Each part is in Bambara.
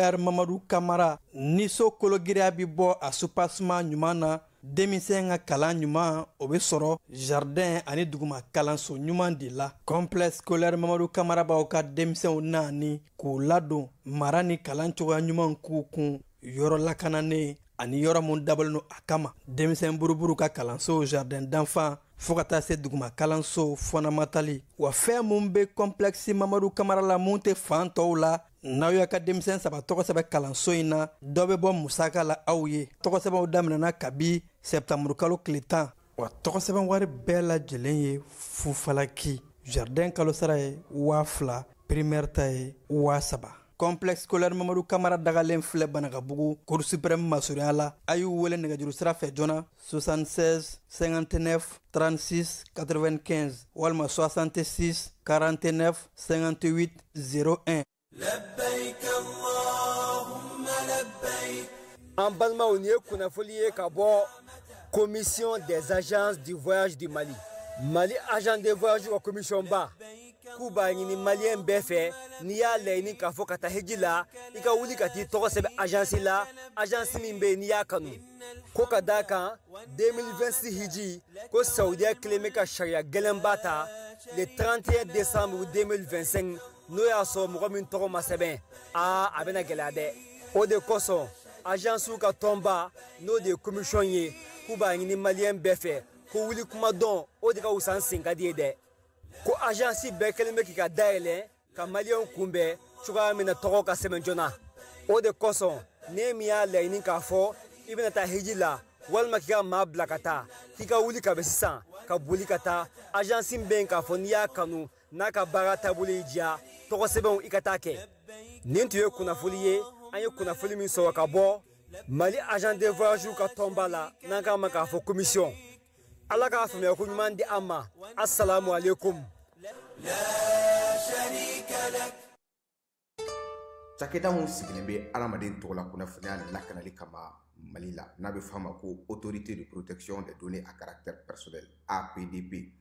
scolaire Mamadu Kamara ni so kologiriya bɛ bɔ a soubassement ɲuman na, denmisɛn ka kalan ɲuman o bɛ sɔrɔ jardin ani duguma kalanso ɲuman de la. Complexe scolaire Mamadu Kamara b'aw ka denmisɛnw naani k'u ladon mara ni kalan cogoya ɲuman k'u kun yɔrɔ lakananen ani yɔrɔ mun dabɔlen don a kama. Denmisɛn buruburu ka kalanso jardin d'enfants fo ka taa se duguma kalanso fondamental. Wa fɛn mun bɛ complexe Mamadu Kamara la mun tɛ fan tɔw la, n'aw y'a ka denmisɛn 3 tɔgɔ sɛbɛn kalanso in na, dɔ bɛ bɔ musaka la aw ye. Tɔgɔ sɛbɛnw daminɛna kabi septembre kalo tile 10. Wa tɔgɔ sɛbɛn wari bɛɛ lajɛlen ye fufalaki. Jardin kalo sara ye 2000, primaire ta ye 3000. Complexe scolaire Mamadu Kamara dagalen filɛ Banakabugu, Cour suprême masurunya la. A y'u wele nɛgɛjuru sira fɛ joona 76 59 36 95 walima 66 49 58 01. Labbaik Allahumma labbaik. An balimaw, nin ye kunnafoli ye ka bɔ Commission des agences du voyage du Mali. Mali agent de voyage ka commission ba k'u b'a ɲini maliyɛn bɛɛ fɛ, n'i y'a laɲini k'a fɔ ka taa hiji la, i ka wuli ka t'i tɔgɔ sɛbɛn agence la, agence min bɛ yen n'i y'a kanu. Ko ka d'a kan 2026 hiji ko Saudiya kelen bɛ ka sariya gɛlɛnba ta le 31 décembre 2025, n'o y'a sɔrɔ mɔgɔ min tɔgɔ ma sɛbɛn, aa a bɛna gɛlɛya dɛ. O de kosɔn agence ka tɔnba n'o de ye commission ye, k'u b'a ɲini maliyɛn bɛɛ fɛ ko wuli kuma dɔn o de ka wusa n sen ka di ye dɛ. Ko agence bɛɛ kɛlen bɛ k'i ka dayɛlɛ ka maliyɛnw kunbɛn cogoya min na tɔgɔ ka sɛbɛn joona. O de kosɔn ne min y'a laɲini k'a fɔ i bɛna taa hiji la walima k'i ka maa bila ka taa, k'i ka wuli ka bɛ sisan ka boli ka taa agence min bɛ yen k'a fɔ n'i y'a kanu n'a ka baara taabolo y'i diya, tɔgɔ sɛbɛnw i ka taa kɛ. Nin tun ye kunnafoli ye, an ye kunnafoli min sɔrɔ ka bɔ Mali agent de voyage ka tɔnba la n'an k'a ma k'a fɔ commission. Ala k'a faamuya ko ɲuman di an ma. Assalamu alaikum. Cakɛda mun sigilen bɛ adamaden tɔgɔ la kunnafoniya lakanali kama Mali la, n'a bɛ f'a ma ko autorité de protection des données à caractère personnel APDP.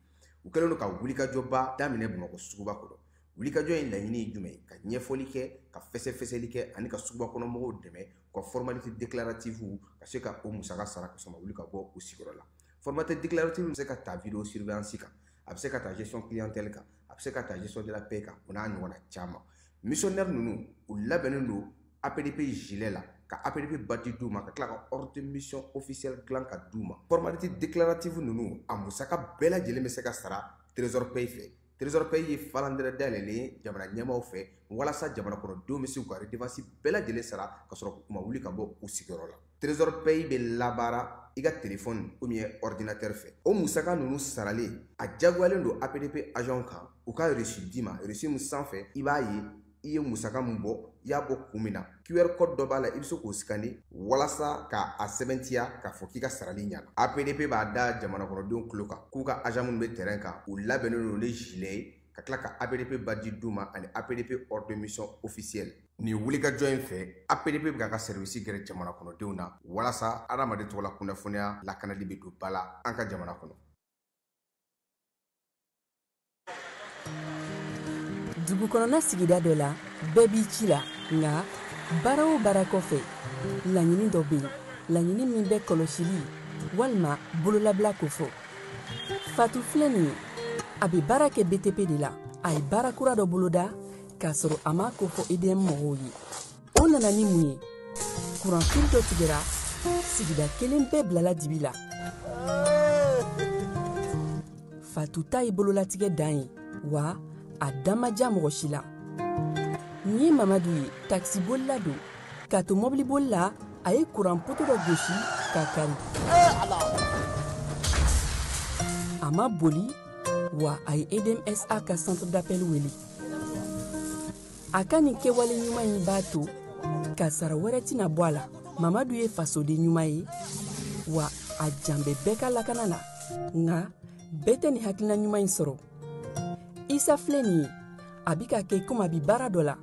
U kɛlen don ka wulikajɔba daminɛ Bamakɔ suguba kɔnɔ. Wulikajɔ in laɲini ye jumɛn ye? Ka ɲɛfɔli kɛ, ka fɛsɛfɛsɛli kɛ ani ka suguba kɔnɔ mɔgɔw dɛmɛ u ka formalité déclarative ka se ka o musaka sara ka sɔrɔ ka wuli ka bɔ u sigiyɔrɔ la. Formalité déclarative bɛ se ka ta vidéo surveillance kan, a bɛ se ka ta gestion clientèle kan, a bɛ se ka ta gestion de la paie kan, o n'a ɲɔgɔnna caman. Missionnaire ninnu u labɛnnen don APDP gilet la ka APDP badge d'u ma ka tila ka ordre de mission officielle dilan ka d'u ma. Formalité déclarative ninnu a musaka bɛɛ lajɛlen bɛ se ka sara Trésor Paye fɛ. Trésor Paye ye falandɛrɛ dayɛlɛlen ye jamana ɲɛmaaw fɛ walasa jamana kɔnɔdenw bɛ se k'u ka redevance bɛɛ lajɛlen sara ka sɔrɔ u ma wuli ka bɔ u sigiyɔrɔ la. Trésor Paye bɛ labaara i ka téléphone ou bien ordinateur fɛ. O musaka ninnu saralen a diyagoyalen don APDP agent kan u ka reçu d'i ma, reçu min sanfɛ i b'a ye i ye musaka min bɔ, i y'a bɔ kun min na. QR code dɔ b'a la, i bɛ se k'o scanner walasa ka a sɛbɛntiya k'a fɔ k'i ka sarali ɲana. APDP b'a da jamana kɔnɔdenw tulo kan k'u ka agent minnu bɛ terrain kan, u labɛnnen don ni gilet ye ka tila ka APDP badge d'u ma ani APDP ordre de mission officielle. Nin wulikajɔ in fɛ, APDP bɛ k'a ka service gɛrɛ jamana kɔnɔdenw na walasa adamaden tɔgɔ la kunnafoniya lakanali bɛ don ba la an ka jamana kɔnɔ. Dugu kɔnɔna sigida dɔ la, bɛɛ b'i ci la, nka baara o baara kɔfɛ, laɲini dɔ bɛ yen, laɲini min bɛ kɔlɔsili walima bololabila kofɔ. Fatu filɛ nin ye, a bɛ baara kɛ BTP de la. A ye baara kura dɔ boloda k'a sɔrɔ a m'a kofɔ EDM mɔgɔw ye. O nana ni mun ye? Kuranfili dɔ tigɛra, sigida kelen bɛɛ bilala dibi la. Fatu ta ye bololatigɛ dan ye, wa a da ma diya mɔgɔ si la. Nin ye Mamadu ye, takisibolila don. K'a to mɔbiliboli la, a ye kuran poto dɔ gosi k'a kari. A ma boli, wa a ye EDMSA ka centre d'appel wele. A ka nin kɛwale ɲuman in b'a to kasara wɛrɛ tɛna bɔ a la. Mamadu ye fasoden ɲuman ye, wa a jan bɛ bɛɛ ka lakana la. Nka bɛɛ tɛ nin hakilina ɲuman in sɔrɔ. Isa filɛ nin ye, a bɛ ka kɛ komi a bɛ baara dɔ la.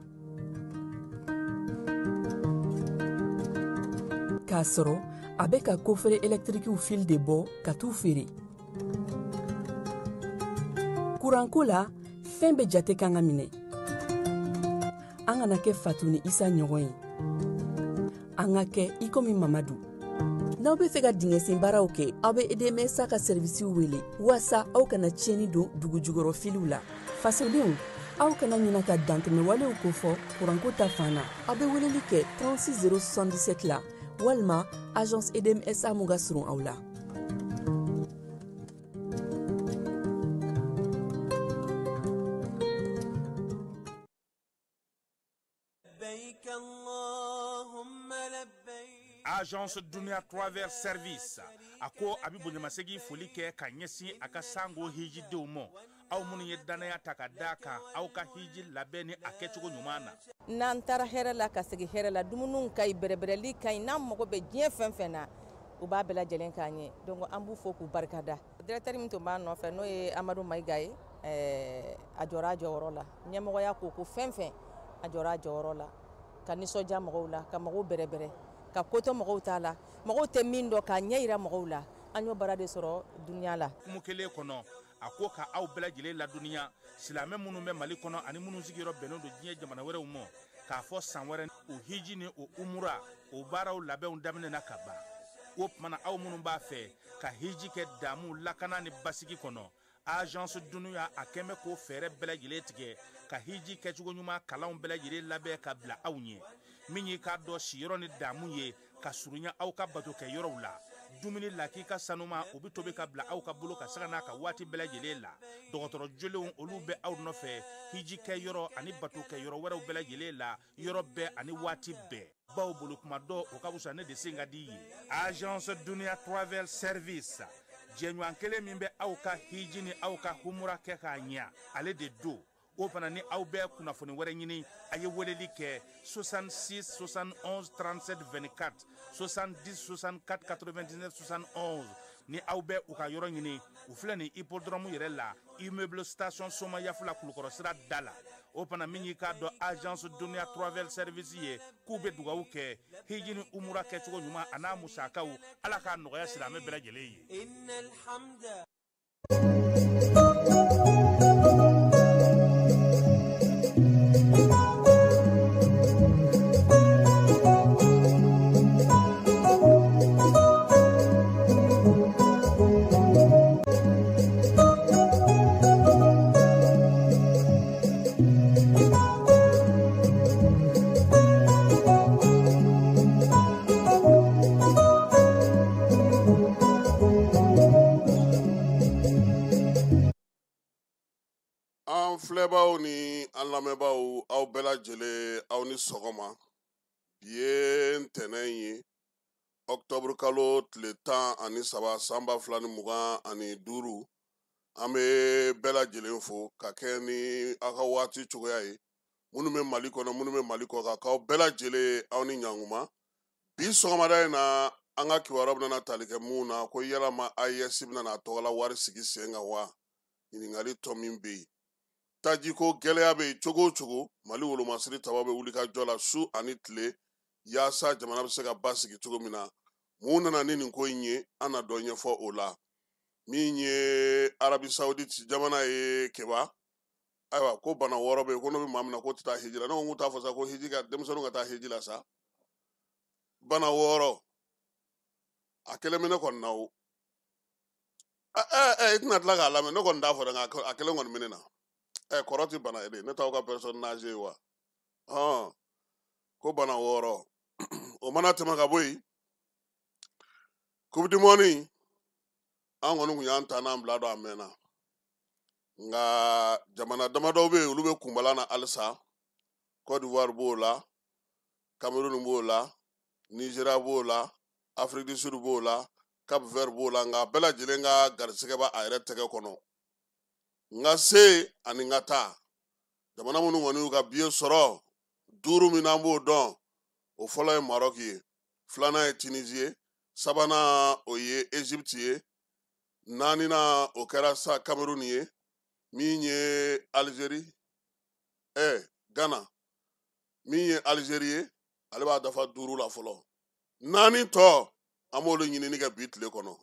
K'a sɔrɔ a bɛ ka kofere ɛlɛtirikiw fil de bɔ ka t'u feere. Kuranko la, fɛn bɛɛ jate kan ka minɛ. An kana kɛ Fatu ni Isa ɲɔgɔn ye. An ka kɛ i komi Mamadu. N'aw bɛ fɛ ka dingɛsen baaraw kɛ, aw bɛ EDMSA ka sɛrivisiw wele waasa aw kana tiɲɛni don dugu jukɔrɔ filiw la. Fasodenw, aw kana ɲina ka dantɛmɛwalew kofɔ kuranko ta fan na. Aw bɛ weleli kɛ 36 077 la walima agence EDMSA mun ka surun aw la. Agence Dunia Travel Service a ko a bɛ bonyamasegin foli kɛ ka ɲɛsin a ka sango hijidenw ma, aw minnu ye danaya ta ka d'a kan aw ka hiji labɛn ni a kɛcogo ɲuman na. N'an taara hɛrɛ la ka segin hɛrɛ la, dumuniw ka ɲi, bɛrɛbɛrɛli ka ɲi, n'an mago bɛ diɲɛ fɛn fɛn na, u b'a bɛɛ lajɛlen k'an ye. Donc an b'u fo k'u barikada. Directeur min tun b'an nɔfɛ n'o ye Amadu Mayiga ye, a jɔra a jɔyɔrɔ la. Ɲɛmɔgɔya ko ko fɛn fɛn, a jɔra a jɔyɔrɔ la, ka nisɔndiya mɔgɔw la, ka mɔgɔw bɛrɛbɛrɛ, ka kotɔ mɔgɔw t'a la, mɔgɔw tɛ min dɔn k'a ɲɛ yira mɔgɔw la. An y'o baara de sɔrɔ dunuya la. Kumu kelen kɔnɔ, a ko ka aw bɛɛ lajɛlen ladɔnniya silamɛ minnu bɛ Mali kɔnɔ ani minnu sigiyɔrɔ bɛnnen don diɲɛ jamana wɛrɛw ma, k'a fɔ san wɛrɛ o hiji ni o umura o baaraw labɛnw daminɛna ka ban. O tuma na aw minnu b'a fɛ ka hiji kɛ damu lakana ni basigi kɔnɔ, Agence Dunia a kɛn bɛ k'o fɛɛrɛ bɛɛ lajɛlen tigɛ ka hiji kɛcogo ɲuman kalanw bɛɛ lajɛlen labɛn ka bila aw ɲɛ. Min y'i k'a dɔn siyɔrɔ ni damu ye ka surunya aw ka bato kɛ yɔrɔw la, dumuni lakika sanuma o bɛ tobi ka bila aw ka bolo ka sanga n'a ka waati bɛɛ lajɛlen la. Dɔgɔtɔrɔ jolenw olu bɛ aw nɔfɛ hiji kɛ yɔrɔ ani bato kɛ yɔrɔ wɛrɛw bɛɛ lajɛlen la, yɔrɔ bɛɛ ani waati bɛɛ. Baw bolo kuma dɔ o ka fisa ne de sen ka di ye. Agence Dunia Travel Service, jɛɲɔgɔn kelen min bɛ aw ka hiji ni aw ka humura kɛ k'a ɲɛ, ale de don. O fana ni aw bɛ kunnafoni wɛrɛ ɲini, a ye weleli kɛ 66 71 37 24, 70 64 99 71. Ni aw bɛ u ka yɔrɔ ɲini, u filɛ nin hippodrome yɛrɛ la, immeuble station Somayafula Kulukɔrɔ sira da la. O fana min y'i k'a dɔn Agence Dunia Travel Service ye, k'u bɛ dugawu kɛ hiji ni umura kɛcogo ɲuman a n'a musakaw, Ala k'a nɔgɔya silamɛ bɛɛ lajɛlen ye. Filɛbaw ni an lamɛnbaaw, aw bɛɛ lajɛlen, aw ni sɔgɔma. Bi ye ntɛnɛn ye, octobre kalo tile 13 san 2025. An bɛ bɛɛ lajɛlen fo ka kɛ ni aw ka waati cogoya ye. Minnu bɛ Mali kɔnɔ, minnu bɛ Mali kɔ kan, k'aw bɛɛ lajɛlen aw ni ɲankuma. Bi sɔgɔmada in na, an ka kibaruya bɛna tali kɛ mun na, ko yalama AES bɛna n'a tɔgɔla wari sigi sen kan wa? Ɲininkali tɔ min bɛ yen. Tajiko gɛlɛya bɛ yen cogo o cogo, Mali wolomasiri taba bɛ wuli ka jɔ la su ani tile yaasa jamana bɛ se ka basigi cogo min na. Mun nana ni nin ko in ye, an na dɔ ɲɛfɔ o la. Min ye Arabi Saoudite jamana ye, Keba, ayiwa ko bana wɔɔrɔ bɛ yen, ko n'o bɛ maa min na k'o tɛ taa hiji la. Ne ko n k'u t'a fɔ sa ko hiji ka denmisɛnninw ka taa hiji la sa. Bana wɔɔrɔ, a kelen bɛ ne kɔni na o. I tɛna tila k'a lamɛn, ne kɔni t'a fɔ dɛ, nka a kelen kɔni bɛ ne na. Kɔrɔ tɛ bana ye dɛ, ne t'aw ka personne âgée ye wa? Ko bana wɔɔrɔ o mana tɛmɛ ka bɔ yen, Coupe du Monde an kɔni kun y'an ta n'an bila don a mɛnna, nka jamana damadɔw bɛ yen olu bɛ kunbala na halisa. Côte d'Ivoire b'o la, Cameroun b'o la, Nigeria b'o la, Afrique du Sud b'o la, Cap Vert b'o la, nka bɛɛ lajɛlen ka garisɛgɛ b'a a yɛrɛ tɛgɛ kɔnɔ. N ka se ani n ka taa, jamana minnu kɔni y'u ka biye sɔrɔ duuru min n'an b'o dɔn, o fɔlɔ ye Maroc ye, filanan ye Tunisie ye, sabanan o ye Egypte ye, naaninan o kɛra sa Cameroun ye, min ye Algérie, Ghana, min ye Algérie ye, ale b'a dafa duuru la fɔlɔ. Naani tɔ an b'olu ɲinini kɛ bi tile kɔnɔ.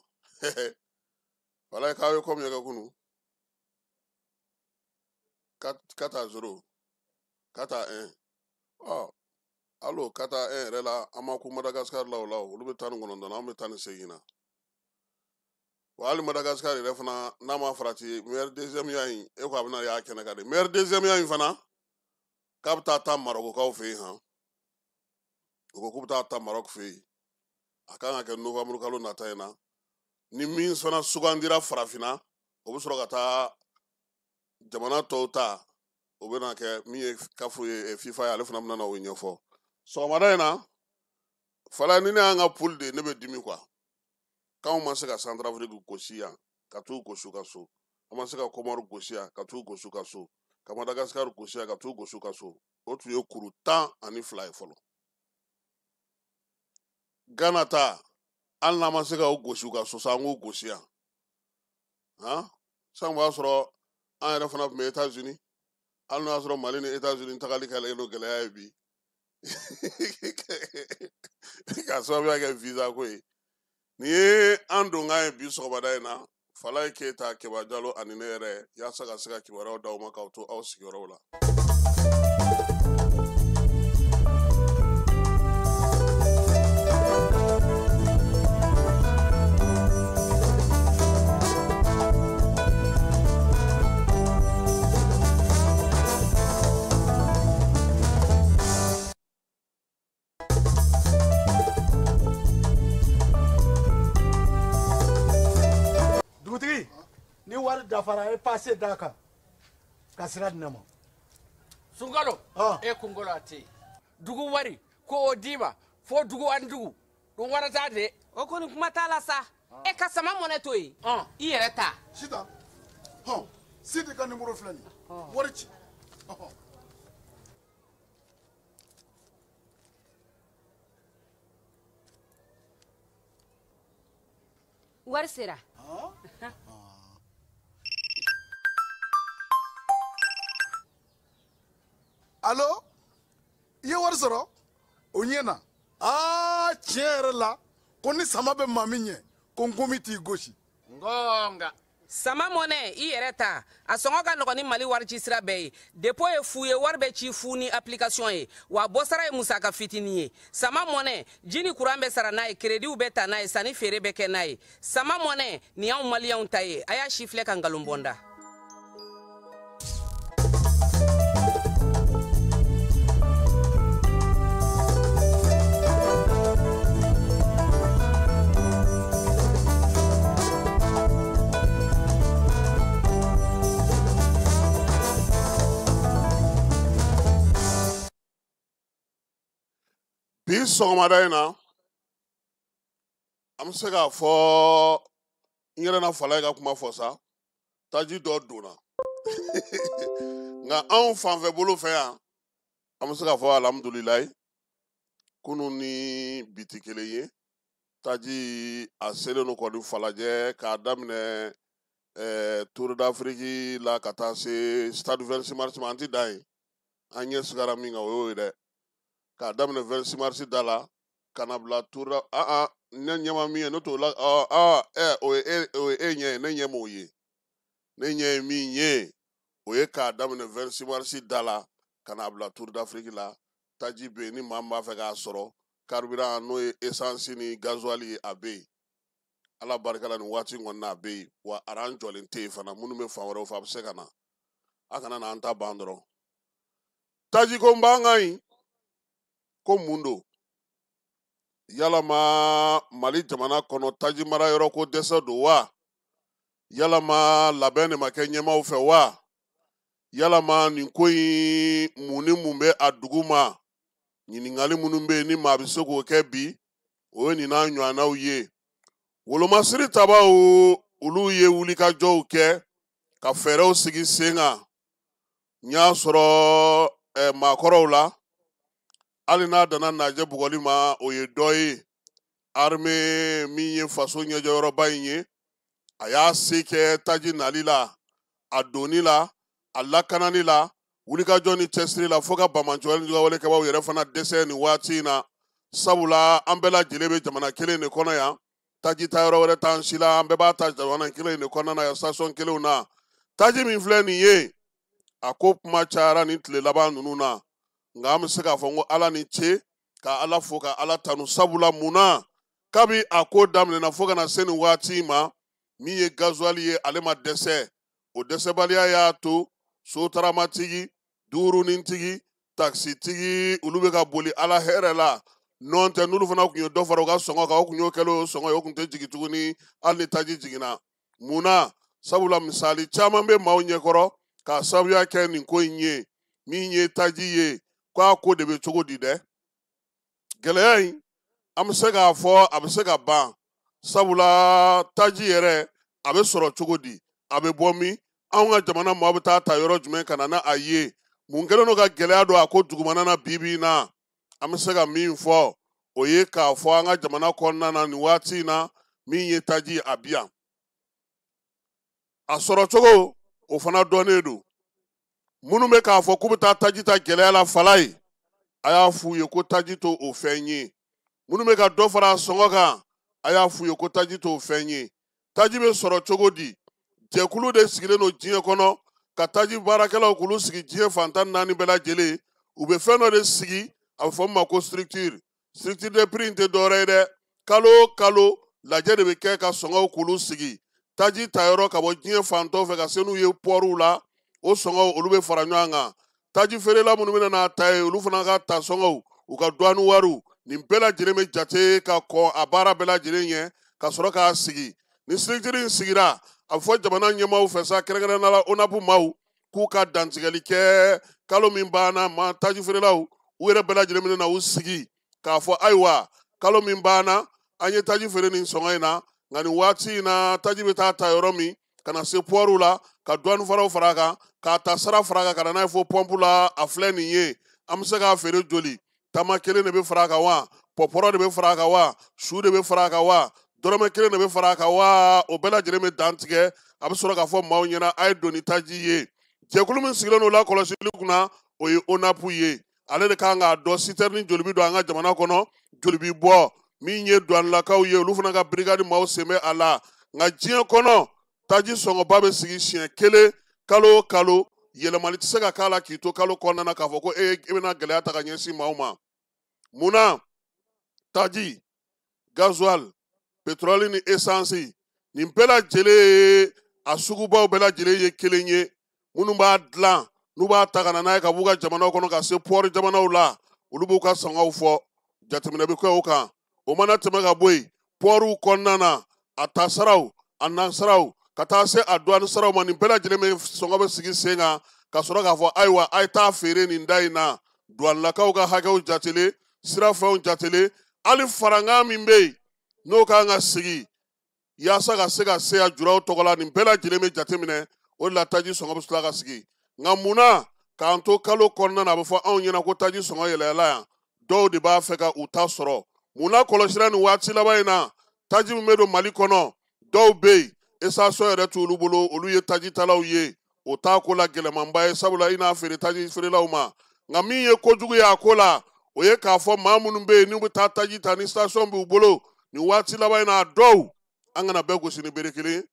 Walayi k'aw ye combien kɛ kunun? 4-0, 4-1. Ɔ, Hali o 4 à 1 yɛrɛ la, an ma kun Madagascar la o la, olu bɛ 19 na, an bɛ 18 na. Wa hali Madagascar yɛrɛ fana n'a ma farati meilleur deuxième ya in, e ko a bɛna y'a kɛnɛ kan de. Meilleur deuxième ya in fana k'a bɛ taa ta Maroc-kaw fɛ yen han. U ko k'u bɛ taa ta Maroc fɛ yen. A kan ka kɛ novembre kalo nata in na. Ni min fana sugandira farafinna, o bɛ sɔrɔ ka taa jamana tɔw ta, o bɛna kɛ min ye CAF ye, FIFA ye, ale fana bɛna na o ɲɛfɔ. Sɔgɔmada in na, Falaye, ni ne y'an ka poule de ye, ne bɛ dimi quoi. K'anw ma se ka Centrafrique gosi yan, ka t'u gosi u ka so. An ma se ka Comore gosi yan, ka t'u gosi u ka so. Ka Madagascar gosi yan, ka t'u gosi u ka so. O tun ye kuru 12 ye fɔlɔ. Ghana ta, hali n'an ma se ka o gosi u ka so sa, an k'u gosi yan. Han? San b'a sɔrɔ an yɛrɛ fana tun bɛ États-Unis. Hali n'o y'a sɔrɔ Mali ni États-Unis tagali kɛlen don gɛlɛya ye bi. K'a sababuya kɛ visa ko ye. Nin ye an donkan ye bi sɔgɔmada in na. Falaye Keyita, Keba Jalo ani ne yɛrɛ, yaasa ka se ka kibaruyaw d'aw ma k'aw to aw sigiyɔrɔw la. Dugutigi, ni wari dafara, e passe d'a kan ka sira di ne ma. Sunkalo, e kunkolo a tɛ yen. Dugu wari ko o d'i ma fo dugu ani dugu dun wara t'a de. O kɔni kuma t'a la sa. E ka sama mɔnɛ to yen, i yɛrɛ ta. Sitan, hɔn, Sidi ka nimoro filɛ nin ye, wari ci. Wari sera. Alo, i ye wari sɔrɔ? O ɲɛ na. Aa, tiɲɛ yɛrɛ la, ko ni sama bɛ maa min ɲɛ, ko nkomi t'i gosi. Ngonga. Sama mɔnɛ, i yɛrɛ ta. A sɔngɔ ka nɔgɔn ni Mali wari ci sira bɛɛ ye. Dépôt ye fu ye, wari bɛ ci fu ni application ye. Wa bɔsara ye musaka fitinin ye. Sama mɔnɛ, ji ni kuran bɛ sara n'a ye, crédit bɛ ta n'a ye, sanni feere bɛ kɛ n'a ye. Sama mɔnɛ, nin y'anw maliyɛnw ta ye. A y'a si filɛ ka nkalon bɔ n da. Bi sɔgɔmada in na, an bɛ se k'a fɔ n yɛrɛ na Falaye ka kuma fɔ sa, taji dɔ donna. Nka anw fanfɛ bolo fɛ yan, an bɛ se k'a fɔ alhamdulilayi, kunun ni bi tɛ kelen ye. Taji a selen don kɔni Falajɛ k'a daminɛ Tour d'Afrique la ka taa se Stade 26 mars ma, an ti dan yen. An ɲɛ sigara min kan, o y'o ye dɛ. K'a daminɛ 26 mars da la ka na bila Tour da, a ne ɲɛ ma min ye, ne t'o la, o ye e, o ye e ɲɛ ye, ne ɲɛ m'o ye. Ne ɲɛ ye min ye, o ye k'a daminɛ 26 mars da la ka na bila Tour d'Afrique la. Taji bɛ yen, ni maa min b'a fɛ k'a sɔrɔ, carburant n'o ye essence ni gasoil ye, a bɛ yen. Ala barika la, nin waati in kɔni na a bɛ yen. Wa aran jɔlen tɛ yen fana, minnu bɛ fan wɛrɛw fɛ, a bɛ se ka na. A kana na an ta ban dɔrɔn. Taji ko n b'an kan yen, ko mun don? Yalama Mali jamana kɔnɔ taji mara yɔrɔ ko dɛsɛ don wa? Yalama labɛn de ma kɛ ɲɛmaaw fɛ wa? Yalama nin ko in mun ni mun bɛ a dugu ma? Ɲininkali minnu bɛ yen ni maa bɛ se k'o kɛ bi, o ye nin n'a ɲɔgɔnnaw ye. Wolomasiri tabaw, olu ye wulikajɔw kɛ ka fɛɛrɛw sigi sen kan. N y'a sɔrɔ maakɔrɔw la, hali n'a danna najɛ bugɔli ma, o ye dɔ ye. Armée min ye faso ɲɛjɔyɔrɔba in ye, a y'a se kɛ taji nali la, a donni la, a lakanani la, wulikajɔ ni cɛsiri la, fo ka banbaanciwalekɛbaw yɛrɛ fana dɛsɛ nin waati in na. Sabula an bɛɛ lajɛlen bɛ jamana kelen de kɔnɔ yan, taji ta yɔrɔ wɛrɛ t'an si la, an bɛɛ b'a ta jamana kelen de kɔnɔna na yan, station kelenw na. Taji min filɛ nin ye, a ko kuma cayara nin tile laban ninnu na. Nka an bɛ se k'a fɔ n ko Ala ni ce, ka Ala fo, ka Ala tanu. Sabula mun na, kabi a ko daminɛna fo ka na se nin waati ma, min ye gazuwali ye, ale ma dɛsɛ. O dɛsɛbaliya y'a to sotaramatigi, duurunintigi, takisitigi, olu bɛ ka boli Ala hɛrɛ la. Nɔn tɛ, n'olu fana tun ye dɔ fara u ka sɔngɔ kan, o tun y'o kɛlen o sɔngɔ ye, o tun tɛ jigin tuguni hali ni taji jiginna. Mun na? Sabula misali caman bɛ maaw ɲɛkɔrɔ k'a sababuya kɛ nin ko in ye, min ye taji ye, k'a ko de bɛ cogo di dɛ. Gɛlɛya in, an bɛ se k'a fɔ a bɛ se ka ban. Sabula taji yɛrɛ, a bɛ sɔrɔ cogo di? A bɛ bɔ min? Anw ka jamana maaw bɛ taa ta yɔrɔ jumɛn ka na n'a ye? Mun kɛlen don ka gɛlɛya don a ko dugumana na bi bi in na? An bɛ se ka min fɔ, o ye k'a fɔ an ka jamana kɔnɔna na nin waati in na, min ye taji, a bi yan. A sɔrɔ cogo, o fana dɔnnen don. Minnu bɛ k'a fɔ k'u bɛ taa taji ta gɛlɛya la fala ye, a y'a f'u ye ko taji t'o o fɛn ye. Minnu bɛ ka dɔ fara a sɔngɔ kan, a y'a f'u ye ko taji t'o fɛn ye. Taji bɛ sɔrɔ cogo di? Jɛkulu de sigilen don diɲɛ kɔnɔ ka taji baarakɛlaw k'olu sigi diɲɛ fan 14 bɛɛ lajɛlen. U bɛ fɛn dɔ de sigi, a bɛ fɔ min ma ko structure. Structure de prix in tɛ dɔwɛrɛ ye dɛ. Kalo o kalo lajɛ de bɛ kɛ ka sɔngɔw k'olu sigi. Taji tayɔrɔ ka bɔ diɲɛ fan tɔw fɛ ka se n'u ye pɔriw la, o sɔngɔw olu bɛ fara ɲɔgɔn kan. Taji feerela minnu bɛna n'a ta ye, olu fana ka ta sɔngɔw, u ka douane wariw, nin bɛɛ lajɛlen bɛ jate ka kɔn a baara bɛɛ lajɛlen ɲɛ ka sɔrɔ k'a sigi. Ni structure in sigira, a bɛ fɔ jamana ɲɛmaaw fɛ sa, kɛrɛnkɛrɛnnenya la ONAP maaw, k'u ka dantigɛli kɛ kalo min banna. Ma taji feerelaw, u yɛrɛ bɛɛ lajɛlen bɛna u sigi k'a fɔ ayiwa, kalo min banna, an ye taji feere nin sɔngɔ in na, nka nin waati in na taji bɛ taa ta yɔrɔ min ka na se pɔriw la, ka douane faraw fara a kan, k'a ta sara fara a kan, ka na n'a ye fo pɔnpu la, a filɛ nin ye, an bɛ se k'a feere joli? Tama kelen de bɛ fara a kan wa? Pɔpɔrɔ de bɛ fara a kan wa? Su de bɛ fara a kan wa? Dɔrɔmɛ kelen de bɛ fara a kan wa? O bɛɛ lajɛlen bɛ dantigɛ. A bɛ sɔrɔ k'a fɔ maaw ɲɛna, a ye don ni taji ye. Jɛkulu min sigilen don lakɔlɔsili kunna, o ye ONAP ye. Ale de kan k'a dɔn sitɛrini joli bɛ don an ka jamana kɔnɔ, joli bɛ bɔ. Min ye douanelakaw ye, olu fana ka brigade maaw sen bɛ a la. Nka diɲɛ kɔnɔ, taji sɔngɔba bɛ sigi siɲɛ kelen kalo o kalo. Yɛlɛmali tɛ se ka k'a la k'i to kalo kɔnɔna na k'a fɔ ko e bɛna gɛlɛya ta ka ɲɛsin maaw ma. Mun na? Taji, gasoil, pétrole ni essence, nin bɛɛ lajɛlen ye a sugubaw bɛɛ lajɛlen ye kelen ye. Minnu b'a dilan, n'u b'a ta ka na n'a ye ka b'u ka jamanaw kɔnɔ ka se pɔri jamanaw la, olu b'u ka sɔngɔw fɔ, jateminɛ bɛ kɛ o kan. O mana tɛmɛ ka bɔ yen, pɔriw kɔnɔna na, a tasaraw, a nasaraw, ka taa se a douane saraw ma, nin bɛɛ lajɛlen bɛ sɔngɔ bɛ sigi sen kan ka sɔrɔ k'a fɔ ayiwa, a ye taa feere nin da in na. Douanelakaw ka hakɛw jatelen, sirafɛnw jatelen, hali farankan min bɛ yen n'o kan ka sigi yaasa ka se ka se a juraw tɔgɔ la, nin bɛɛ lajɛlen bɛ jateminɛ. O de la taji sɔngɔ bɛ tila ka sigi. Nka mun na k'an to kalo kɔnɔna na, a bɛ fɔ anw ɲɛna ko taji sɔngɔ yɛlɛla yan? Dɔw de b'a fɛ ka u ta sɔrɔ. Mun na kɔlɔsira nin waati laban in na, taji min bɛ don Mali kɔnɔ, dɔw bɛ yen station yɛrɛ t'olu bolo, olu ye taji talaw ye. O t'a ko la gɛlɛmanba ye, sabula i n'a feere taji feerelaw ma. Nka min ye kojugu ye a ko la, o ye k'a fɔ maa minnu bɛ yen n'u bɛ taa taji ta ni station b'u bolo nin waati laban in na, a dɔw, an kana bɛɛ gosi ni bere kelen,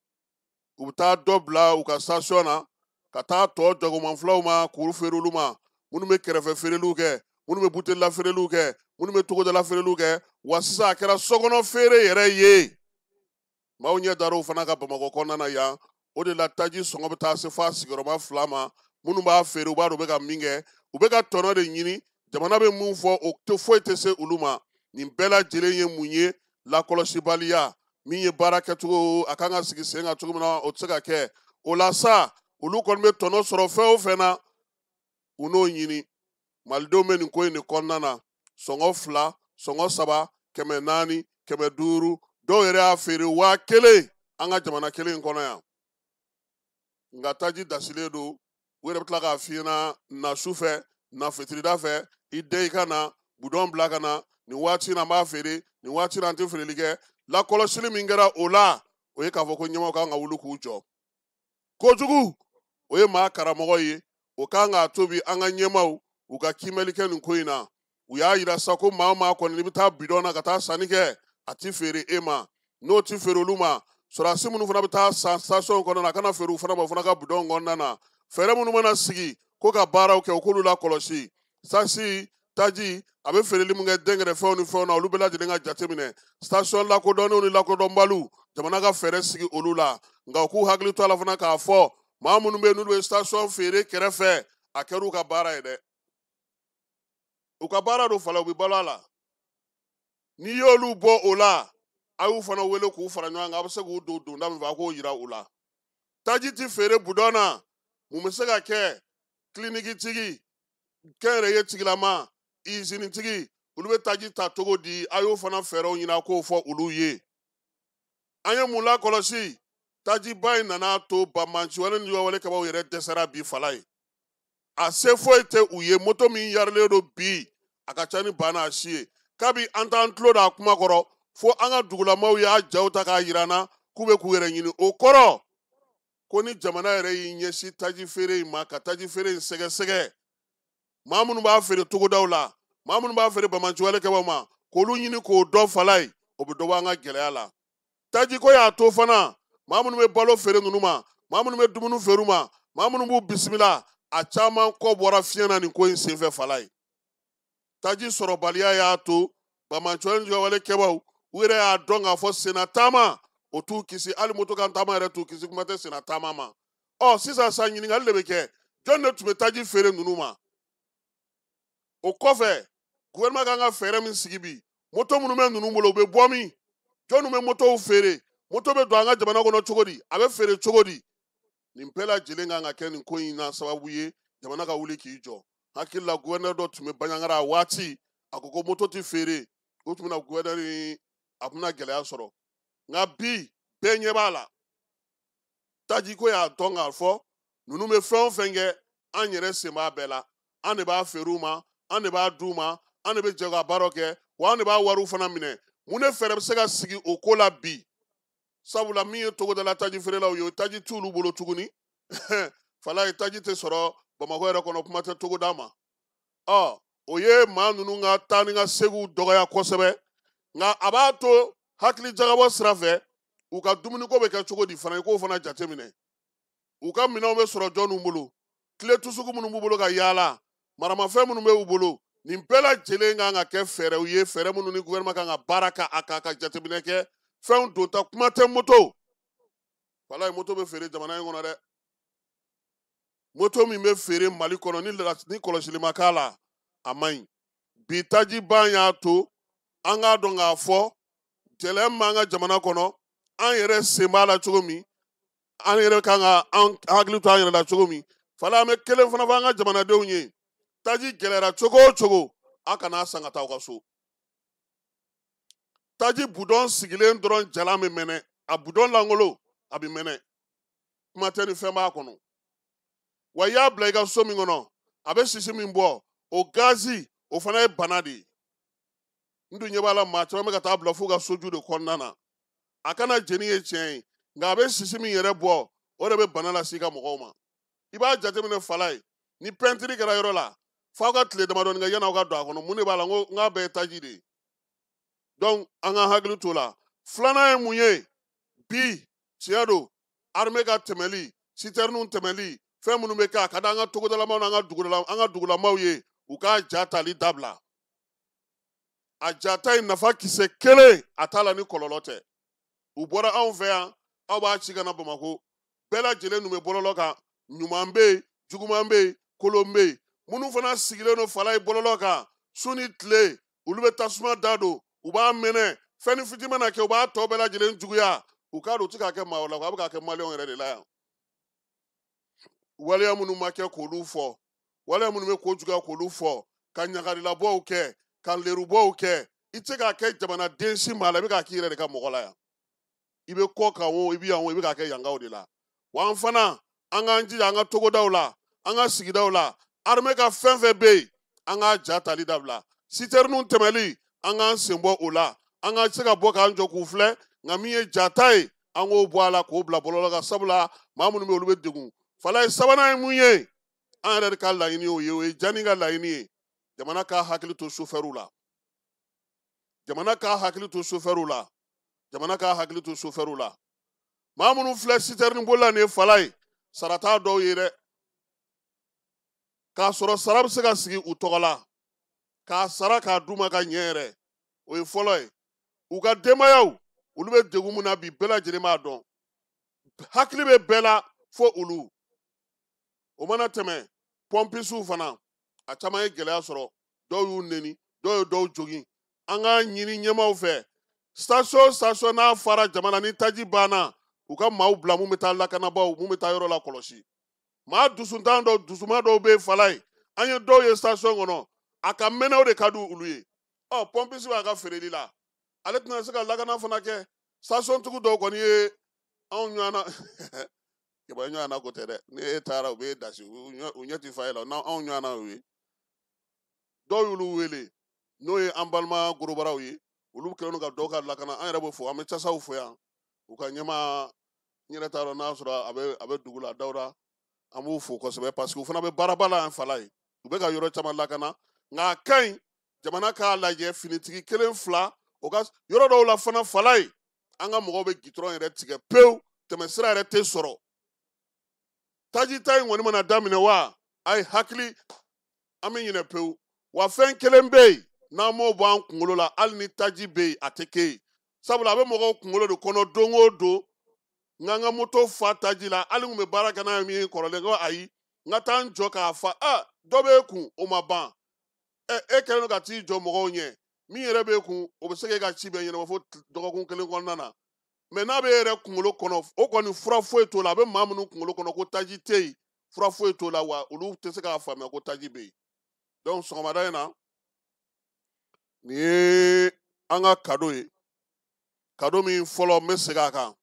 u bɛ taa dɔ bila u ka station na ka taa tɔ jagoman filaw ma k'u feere olu ma, minnu bɛ kɛrɛfɛ feereliw kɛ, minnu bɛ butelila feereliw kɛ, minnu bɛ togodala feereliw kɛ. Wa sisan a kɛra sokɔnɔ feere yɛrɛ ye. Maaw ɲɛ dar'o fana ka Bamakɔ kɔnɔna na yan. O de la taji sɔngɔ bɛ taa se f'a sigiyɔrɔma 2 ma. Minnu b'a feere, u b'a dɔn u bɛ ka min kɛ, u bɛ ka tɔnɔ de ɲini. Jamana bɛ mun fɔ, o tɛ foyi tɛ se olu ma. Nin bɛɛ lajɛlen ye mun ye? Lakɔlɔsibaliya. Min ye baara kɛcogo, a kan ka sigi sen kan cogo min na, o tɛ se ka kɛ. O la sa, olu kɔni bɛ tɔnɔ sɔrɔ fɛn o fɛn na, u n'o ɲini. Malidenw bɛ nin ko in de kɔnɔna na. Sɔngɔ 2, sɔngɔ 3, 400, 500, dɔw yɛrɛ y'a feere 1000 an ka jamana kelen in kɔnɔ yan. Nka taji dasilen don, u yɛrɛ bɛ tila k'a f'i ɲɛna na su fɛ, na fitirida fɛ, i den i ka na, budɔn bila ka na, nin waati in na an b'a feere, nin waati in na an tɛ feereli kɛ. Lakɔlɔsili min kɛra o la, o ye k'a fɔ ko ɲɛmaaw kan ka wuli k'u jɔ. Kojugu, o ye maa karamɔgɔ ye, o kan k'a to bi an ka ɲɛmaaw, u ka kiimɛli kɛ nin ko in na. U y'a yira sa ko maa o maa kɔni n'i bɛ taa bidɔn na ka taa sanni kɛ, a ti feere e ma. N'o ti feere olu ma, sɔrɔdasi minnu fana bɛ taa san station kɔnɔna na, a kana feere u fana ma, u fana ka bidɔn kɔnɔna na. Fɛɛrɛ minnu mana sigi ko ka baaraw kɛ, u k'olu lakɔlɔsi. Sasi taji a bɛ feereli min kɛ dɛnkɛrɛfɛnw ni fɛnw na, olu bɛɛ lajɛlen ka jateminɛ. Station lakodɔnnenw ni lakodɔnbaliw, jamana ka fɛɛrɛ sigi olu la. Nka u k'u hakili to a la fana k'a fɔ maa minnu bɛ yen n'olu bɛ station feere kɛrɛfɛ, a kɛra u ka baara ye dɛ. U ka baara don fala, u bɛ balo a la. N'i y'olu bɔ o la, a y'u fana wele k'u fara ɲɔgɔn kan, a bɛ se k'u don donda min fɛ, a k'o yira u la. Taji ti feere budɔn na, mun bɛ se ka kɛ? Kiliniki kɛnyɛrɛye tigilama, izinitigi, olu bɛ taji ta cogo di? A y'o fana fɛɛrɛw ɲini, a k'o fɔ olu ye. An ye mun lakɔlɔsi? Tajiba in nana to banbanci wale ni wale kabaw yɛrɛ dɛsɛra bi fala ye. A se foyi tɛ u ye. Moto min yarilen don bi, a ka ca ni ba n'a si ye. Kabi an t'an tulo da a kuma kɔrɔ, fo an ka dugulamaw y'a jaw ta k'a yira an na k'u bɛ k'u yɛrɛ ɲini. O kɔrɔ ko ni jamana yɛrɛ y'i ɲɛsin taji feere in ma, ka taji feere in sɛgɛsɛgɛ, maa minnu b'a feere togodaw la, maa minnu b'a feere banbanciwale kɛbaw ma, k'olu ɲini k'o dɔn fala ye, o bɛ dɔ bɔ an ka gɛlɛya la. Tajiko y'a to fana, maa minnu bɛ balo feere ninnu ma, maa minnu bɛ dumuni feere u ma, maa minnu b'u bisimila, a caman kɔ bɔra fiɲɛ na nin ko in senfɛ fala ye. Taji sɔrɔbaliya y'a to banbanciwale kɛbaw u yɛrɛ y'a dɔn k'a fɔ senna taama o t'u kisi, hali moto kan taama yɛrɛ t'u kisi, kuma tɛ senna taama ma. Ɔ sisan sa, ɲininkali de bɛ kɛ, jɔn de tun bɛ taji feere ninnu ma? O kɔfɛ, gouvernement kan ka fɛɛrɛ min sigi bi, moto minnu bɛ ninnu bolo, u bɛ bɔ min? Jɔnni bɛ motow feere? Moto bɛ don an ka jamana kɔnɔ cogo di? A bɛ feere cogo di? Nin bɛɛ lajɛlen kan ka kɛ nin ko in na sababu ye jamana ka wuli k'i jɔ. Hakili la, gouverneur dɔ tun bɛ Bandiagara a waati, a ko ko moto tɛ feere, o tun bɛna gouverneur ni a tun bɛna gɛlɛya sɔrɔ. Nka bi bɛɛ ɲɛ b'a la, tajiko y'a dɔn k'a fɔ ninnu bɛ fɛn o fɛn kɛ, an yɛrɛ sen b'a bɛɛ la. An de b'a feere u ma, an de b'a d'u ma, an de bɛ jɛ ka baaraw kɛ, wa an de b'a wariw fana minɛ. Mun de fɛɛrɛ bɛ se ka sigi o ko la bi? Sabula min ye togodala taji feerelaw ye, o taji t'olu bolo tuguni. Fala ye, taji tɛ sɔrɔ Bamakɔ yɛrɛ kɔnɔ, kuma tɛ togoda ma. Ɔ o ye maa ninnu ka taa ni ka segiw dɔgɔya kosɛbɛ. Nka a b'a to hakili jagabɔ sira fɛ, u ka dumuniko bɛ kɛ cogo di fana, i k'o fana jateminɛ. U ka minɛnw bɛ sɔrɔ jɔnniw bolo, tile tusugu minnu b'u bolo ka yaala, maramafɛn minnu bɛ u bolo, nin bɛɛ lajɛlen kan ka kɛ fɛɛrɛw ye, fɛɛrɛ minnu ni gouvernement kan ka baara kɛ a kan, ka jateminɛ kɛ fɛnw donta. Kuma tɛ moto, walayi moto bɛ feere jamana in kɔnɔ dɛ. Moto min bɛ feere Mali kɔnɔ ni kɔlɔsili ma k'a la, a man ɲi. Bi taji ban y'a to an k'a dɔn k'a fɔ gɛlɛya min b'an ka jamana kɔnɔ, an yɛrɛ sen b'a la cogo min, an yɛrɛ kan ka an hakili to an yɛrɛ la cogo min. Fala an bɛ kelen fana fɔ an ka jamanadenw ye, taji gɛlɛyara cogo o cogo, a kana san ka taa aw ka so. Taji budɔn sigilen dɔrɔn jalan bɛ mɛnɛ, a budɔn lankolon a bɛ mɛnɛ, kuma tɛ ni fɛn b'a kɔnɔ. Wa i y'a bila i ka so min kɔnɔ, a bɛ sisi min bɔ, o gazi o fana ye bana de ye. N dun ɲɛ b'a la maa caman bɛ ka taa bila f'u ka soju de kɔnɔna na. A kana jeni ye tiɲɛ ye, nka a bɛ sisi min yɛrɛ bɔ, o de bɛ bana lase i ka mɔgɔw ma. I b'a jateminɛ fala ye, ni pɛntiri kɛra yɔrɔ la, f'aw ka tile damadɔni kɛ yan'aw ka don a kɔnɔ. Mun de b'a la? N ko n k'a bɛɛ ye taji de ye. Donc an ka hakili t'o la. Filanan ye mun ye? Bi tiɲɛ don, armée ka tɛmɛli, citernew tɛmɛli, fɛn minnu bɛ kɛ, a ka di an ka togodalamaw n'an ka dugulamaw ye, u k'a ja tali dabila. A ja ta in nafa kisɛ kelen a t'a la ni kɔlɔlɔ tɛ. U bɔra anw fɛ yan, aw b'a ci ka na Bamakɔ, bɛɛ lajɛlen dun bɛ bɔlɔlɔ kan, ɲuman bɛ yen, juguman bɛ yen, kolon bɛ yen. Minnu fana sigilen don fala ye bɔlɔlɔ kan su ni tile, olu bɛ tasuma da don, u b'a mɛnɛ, fɛn ni fitinin mana kɛ, u b'a tɔ bɛɛ lajɛlen juguya. U k'a dɔn u tɛ k'a kɛ maa wɛrɛ la, a bɛ k'a kɛ maliyɛnw yɛrɛ de la yan. Waleya minnu ma kɛ k'olu fɔ, waleya minnu bɛ ko juguya k'olu fɔ, ka ɲagarilabɔw kɛ, ka lerubɔw kɛ, i tɛ se k'a kɛ jamanaden si maa la, i bɛ k'a k'i yɛrɛ de ka mɔgɔ la yan. I bɛ kɔ kan o, i bɛ yan o, i bɛ k'a kɛ yankaw de la. Wa an fana, an k'an jija an ka togodaw la, an ka sigidaw la, armée ka fɛn fɛn bɛ yen, an k'a ja tali dabila. Citernew tɛmɛli, an k'an sen bɔ o la, an ka se ka bɔ k'an jɔ k'u filɛ, nka min ye ja ta ye, an k'o bɔ a la k'o bila bɔlɔlɔ kan, sabula maa minnu bɛ yen, olu bɛ degun. Fala ye sabanan ye mun ye? An yɛrɛ de ka laɲini y'o ye, o ye Jani ka laɲini ye. Jamana k'a hakili to sofɛriw la. Jamana k'a hakili to sofɛriw la. Jamana k'a hakili to sofɛriw la. Maa minnu filɛ citerne bolila nin ye fala ye, sara t'a dɔw ye dɛ. K'a sɔrɔ sara bɛ se ka sigi u tɔgɔ la, k'a sara k'a d'u ma ka ɲɛ yɛrɛ, o ye fɔlɔ ye. U ka denbayaw, olu bɛ degun min na bi, bɛɛ lajɛlen b'a dɔn. Hakili bɛ bɛɛ la fo olu. O mana tɛmɛ, pɔnpisiw fana, a caman ye gɛlɛya sɔrɔ. Dɔw y'u neni, dɔw ye dɔw jogin. An k'a ɲini ɲɛmaaw fɛ, station station n'a fara jama na, ni taji banna, u ka maaw bila mun bɛ taa lakanabaaw, mun bɛ taa yɔrɔ la kɔlɔsi. Maa dusuntan dɔw, dusuma dɔw bɛ fala ye. An ye dɔw ye station kɔnɔ, a ka mɛnɛw de ka di olu ye. Ɔ, pɔnpisi b'a ka feereli la, ale tɛna se ka lakana fana kɛ. Station tigiw dɔw kɔni ye anw ɲɔgɔnna kibaru ɲɔgɔnna ko tɛ dɛ. Ni e taara, u b'e dasi, u ɲɛ ti fa e la. N'anw ɲɔgɔnna y'u ye, dɔw y'olu wele, n'o ye an balima gorobaraw ye, olu kɛlen don ka dɔw ka lakana. An yɛrɛ b'o fɔ, an bɛ casaw fo yan, u ka ɲɛmaa, n yɛrɛ t'a dɔn n'a sɔrɔ a bɛ dugu la, Dawuda, an b'u fo kosɛbɛ, parce que u fana bɛ baaraba la yan fala ye. U bɛ ka yɔrɔ caman lakana, nka a ka ɲi jamana k'a lajɛ, finitigi kelen fila o ka yɔrɔ dɔw la fana fala ye. An ka mɔgɔw bɛ gitɔrɔn yɛrɛ tigɛ pewu, tɛmɛsira yɛrɛ tɛ sɔrɔ. Taji ta in kɔni mana daminɛ wa, a ye hakili, an bɛ ɲinɛ pewu. Wa fɛn kelen bɛ yen, n'an m'o bɔ an kunkolo la, hali ni taji bɛ yen, a tɛ kɛ yen. Sabula a bɛ mɔgɔw kunkolo de kɔnɔ don o don. N ka n ka moto fa taji la, hali n kun bɛ baara kɛ n'a ye min ye kɔrɔlen, ko ayi, n ka taa n jɔ k'a fa. Dɔ b'e kun, o ma ban. E kɛlen don ka t'i jɔ mɔgɔw ɲɛ, min yɛrɛ b'e kun, o bɛ se k'e ka ci bɛɛ ɲɛnabɔ fo dɔgɔkun kelen kɔnɔna na. Mɛ n'a bɛ e yɛrɛ kunkolo kɔnɔ, o kɔni fura foyi t'o la. A bɛ maa minnu kunkolo kɔnɔ ko taji tɛ yen, fura foyi t'o la, wa olu tɛ se k'a faamuya ko taji bɛ yen. Donc sɔgɔmada in na, nin ye an ka kado ye. Kado min fɔlɔ, n bɛ segin a kan.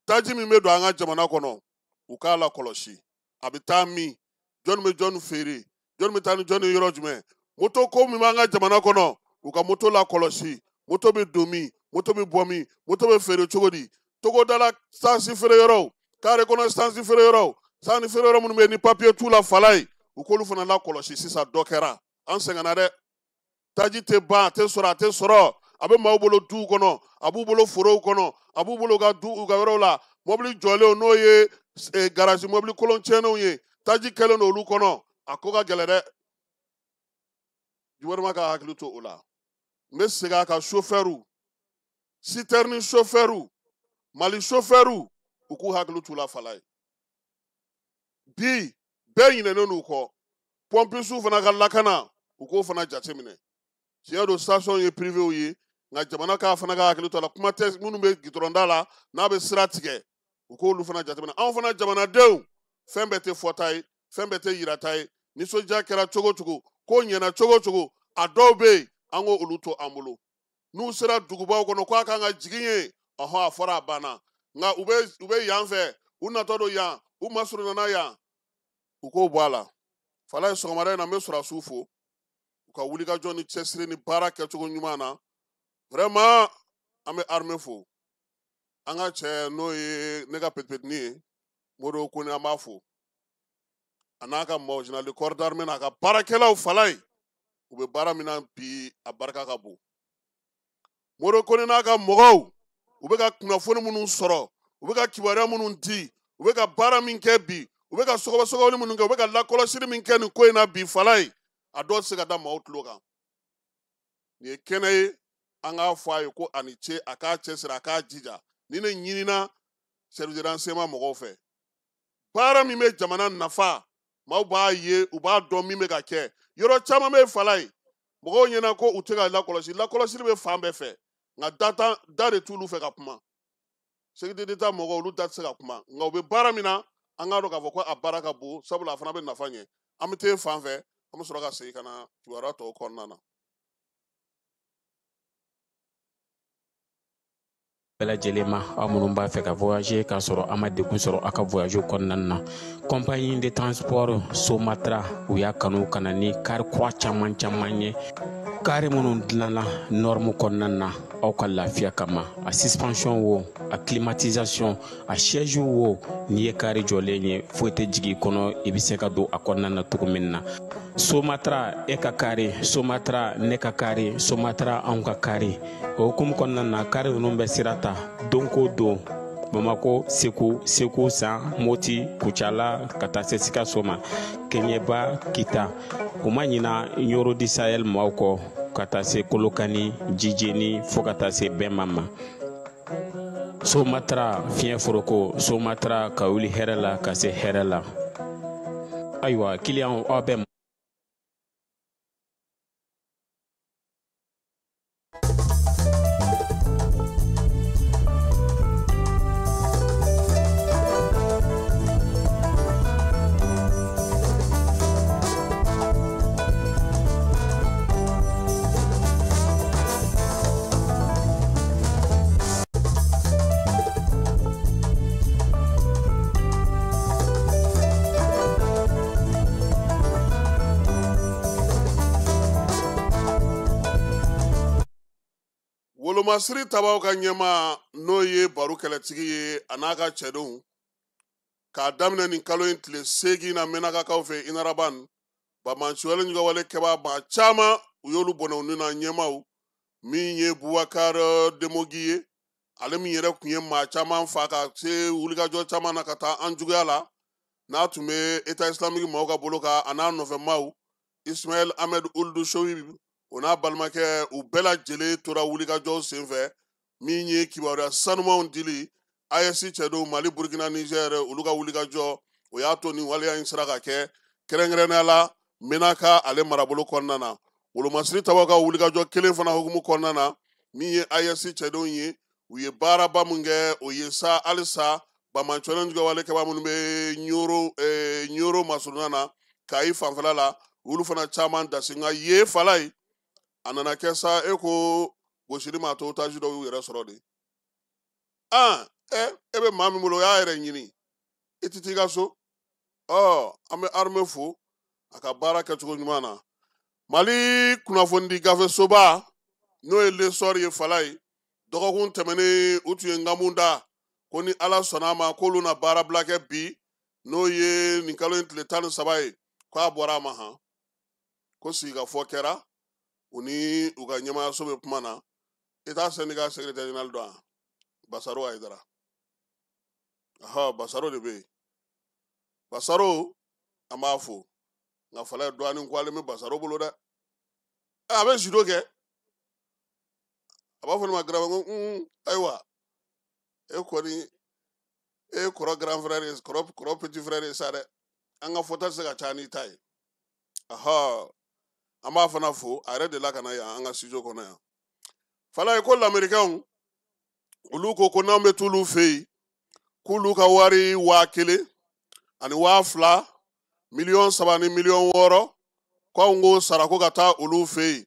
Taji min bɛ don an ka jamana kɔnɔ, u k'a lakɔlɔsi. A bɛ taa min, jɔnni bɛ jɔnni feere, jɔnni bɛ taa ni jɔnni yɔrɔ jumɛn. Moto ko min b'an ka jamana kɔnɔ, u ka moto lakɔlɔsi. Moto bɛ don min, moto bɛ bɔ min, moto bɛ feere cogo di. Togoda la sansi feere yɔrɔw, kare kɔnɔ sansi feere yɔrɔw, sanni feere yɔrɔ minnu bɛ yen ni papiye t'u la fala ye, u k'olu fana lakɔlɔsi sisan. Dɔ kɛra, an sɛgɛnna dɛ. Taji tɛ ban, a tɛ sɔrɔ, a tɛ sɔrɔ. A bɛ maaw bolo duw kɔnɔ, a b'u bolo forow kɔnɔ, a b'u bolo u ka du, u ka yɔrɔw la. Mɔbili jɔlenw, n'o ye garazi mɔbili kolon tiɲɛnenw ye, taji kɛlen don olu kɔnɔ. A ko ka gɛlɛn dɛ. Gouvernement ka hakili to o la. N bɛ segin a kan, sofɛriw, sitɛrini sofɛriw, Mali sofɛriw, u k'u hakili t'u la fala ye. Bi bɛɛ ɲinɛnen d'u kɔ. Pɔnpisiw fana ka lakana, u k'o fana jateminɛ. Tiɲɛ don, station ye privéw ye, nka jamana k'a fana ka hakili to a la. Kuma tɛ minnu bɛ gitɔrɔnda la, n'a bɛ sira tigɛ, u k'olu fana jateminɛ. Anw fana jamanadenw, fɛn bɛɛ tɛ fɔta ye, fɛn bɛɛ tɛ yirata ye. Nisɔndiya kɛra cogo cogo, ko ɲɛna cogo cogo, a dɔw bɛ yen, an k'olu to an bolo. N'u sera dugubaw kɔnɔ ko a kan ka jigin yen, ɔhɔn, a fɔra a banna. Nka u bɛ yan fɛ, u natɔ don yan, u masurunnana yan, u k'o bɔ a la. Fala ye sɔgɔmada in na, n bɛ sɔrɔdasiw fo u ka wulikajɔ ni cɛsiri ni baara kɛcogo ɲuman na. Vraiment, an bɛ armée fo. An ka cɛ, n'o ye ne ka petipetini ye, Modibo Kone, an b'a fo. A n'a ka maaw, général de corps d'armée n'a ka baarakɛlaw fala ye, u bɛ baara min na bi, a barika ka bon. Modibo Kone n'a ka mɔgɔw, u bɛ ka kunnafoni minnu sɔrɔ, u bɛ ka kibaruya minnu di, u bɛ ka baara min kɛ bi, u bɛ ka sɔgɔbɛ-sɔgɔbɛli minnu kɛ, u bɛ ka lakɔlɔsili min kɛ nin ko in na bi fala ye, a dɔw tɛ se ka da maaw tulo kan. Nin ye kɛnɛ ye, an k'a fɔ a ye ko a ni ce, a k'a cɛsiri, a k'a jija. Ni ne ɲinina service de renseignement mɔgɔw fɛ, baara min bɛ jamana nafa, maaw b'a ye, u b'a dɔn min bɛ ka kɛ. Yɔrɔ caman bɛ fala ye, mɔgɔw ɲɛna ko u tɛ ka lakɔlɔsi. Lakɔlɔsili bɛ fan bɛɛ fɛ, nka da de t'olu fɛ ka kuma. Sécurité d'État mɔgɔw, olu da tɛ se ka kuma, nka u bɛ baara min na, an k'a dɔn k'a fɔ ko a baara ka bon, sabula a fana bɛ nafa ɲɛ. An bɛ t'e fan fɛ, an bɛ sɔrɔ ka segin ka na kibaruya tɔw kɔnɔna na. Bɛɛ lajɛlen ma, aw minnu b'a fɛ ka voyager k'a sɔrɔ a ma degun sɔrɔ aw ka voyage kɔnɔna na, compagnie de transport Somatra, u y'a kanu ka na ni kari kura caman caman ye, kari minnu dilanna norme kɔnɔna na aw ka lafiya kama. A suspension wo, a climatisation, a siège wo, n'i ye kari jɔlen ye, foyi tɛ jigin i kɔnɔ, i bɛ se ka don a kɔnɔna na cogo min na. Somatra, e ka kari, Somatra, ne ka kari, Somatra, anw ka kari. O hukumu kɔnɔna na, kari ninnu bɛ sira ta don ko don. Bamako, Segu, Segu San, Moti, Kucala ka taa se Sikaso ma, Kɛɲɛba, Kita. U ma ɲina Ɲoro di Sahel maaw kɔ ka taa se Kolokani, Jijeni fo ka taa se Bɛnma ma. Somatra fiɲɛ foroko, Somatra ka wuli hɛrɛ la ka se hɛrɛ la. Ayiwa kiliyanw, aw bɛ Wolomasiri tabaw ka ɲɛma n'o ye baro kɛlɛtigi ye a n'a ka cɛdenw k'a daminɛ nin kalo in tile 8 na Menakakaw fɛ Inaraban Bamanciwale ɲugawale kɛbaa maa caman u y'olu bɔnɛ u ni na ɲɛmaw min ye Bubakar Demogi ye ale min yɛrɛ tun ye maa caman fa ka se wulikajɔ caman na ka taa an juguya la n'a tun bɛ État islamique maaw ka bolo kan a n'a nɔfɛ maaw Ismaël Ahmed Ould Choyib o n'a balimakɛ u bɛɛ lajɛlen tora wulikajɔw senfɛ min ye kibaruya sanumanw dili AES cɛdenw Mali Burkina Niger olu ka wulikajɔ o y'a to nin waleya in sera ka kɛ kɛrɛnkɛrɛnnenya la Menaka ale marabolo kɔnɔna na. Wolomasiri tabaw ka wulikajɔ kelen fana hukumu kɔnɔna na min ye AES cɛdenw ye u ye baaraba min kɛ o ye sa halisa Bamancɔlen jugawale kɛbaa minnu bɛ Ɲoro masurunna na Kayi fanfɛla la olu fana caman dasi nka ye fala ye a nana kɛ sa e ko gosili m'a to otage dɔw y'u yɛrɛ sɔrɔ de. E bɛ maa min bolo o y'a yɛrɛ ɲini i tɛ t'i ka so. An bɛ armée fo a ka baara kɛcogo ɲuman na. Mali kunnafonidi gafe soba n'o ye L'Essor ye fala ye dɔgɔkun tɛmɛnen u tun ye nkamu da ko ni Ala sɔnna a ma k'olu na baarabila kɛ bi n'o ye nin kalo in tile 13 ye k'a bɔra a ma han ko sigikafɔ kɛra u ni u ka ɲɛmaayaso bɛ kuma na. I t'a syndicat secrétaire général dɔn wa? Basaro Hayidara. Basaro de bɛ yen. Basaro an b'a fo nka fala ye dɔɔnin ko ale bɛ Basaro bolo dɛ. A bɛ judo kɛ a b'a fɔ ne ma grand ko ayiwa e kɔni e ye kɔrɔ grand frère ye kɔrɔ petit frère ye sa dɛ an ka fɔta tɛ se ka ca n'i ta ye. An b'a fana fo a yɛrɛ delila ka na yan an ka studio kɔnɔ yan. Fala ye ko lamɛrikɛnw olu ko ko n'an bɛ t'olu fɛ yen k'olu ka wari 1000 ani 2000 3,6 miliyɔn k'anw k'o sara ko ka taa olu fɛ yen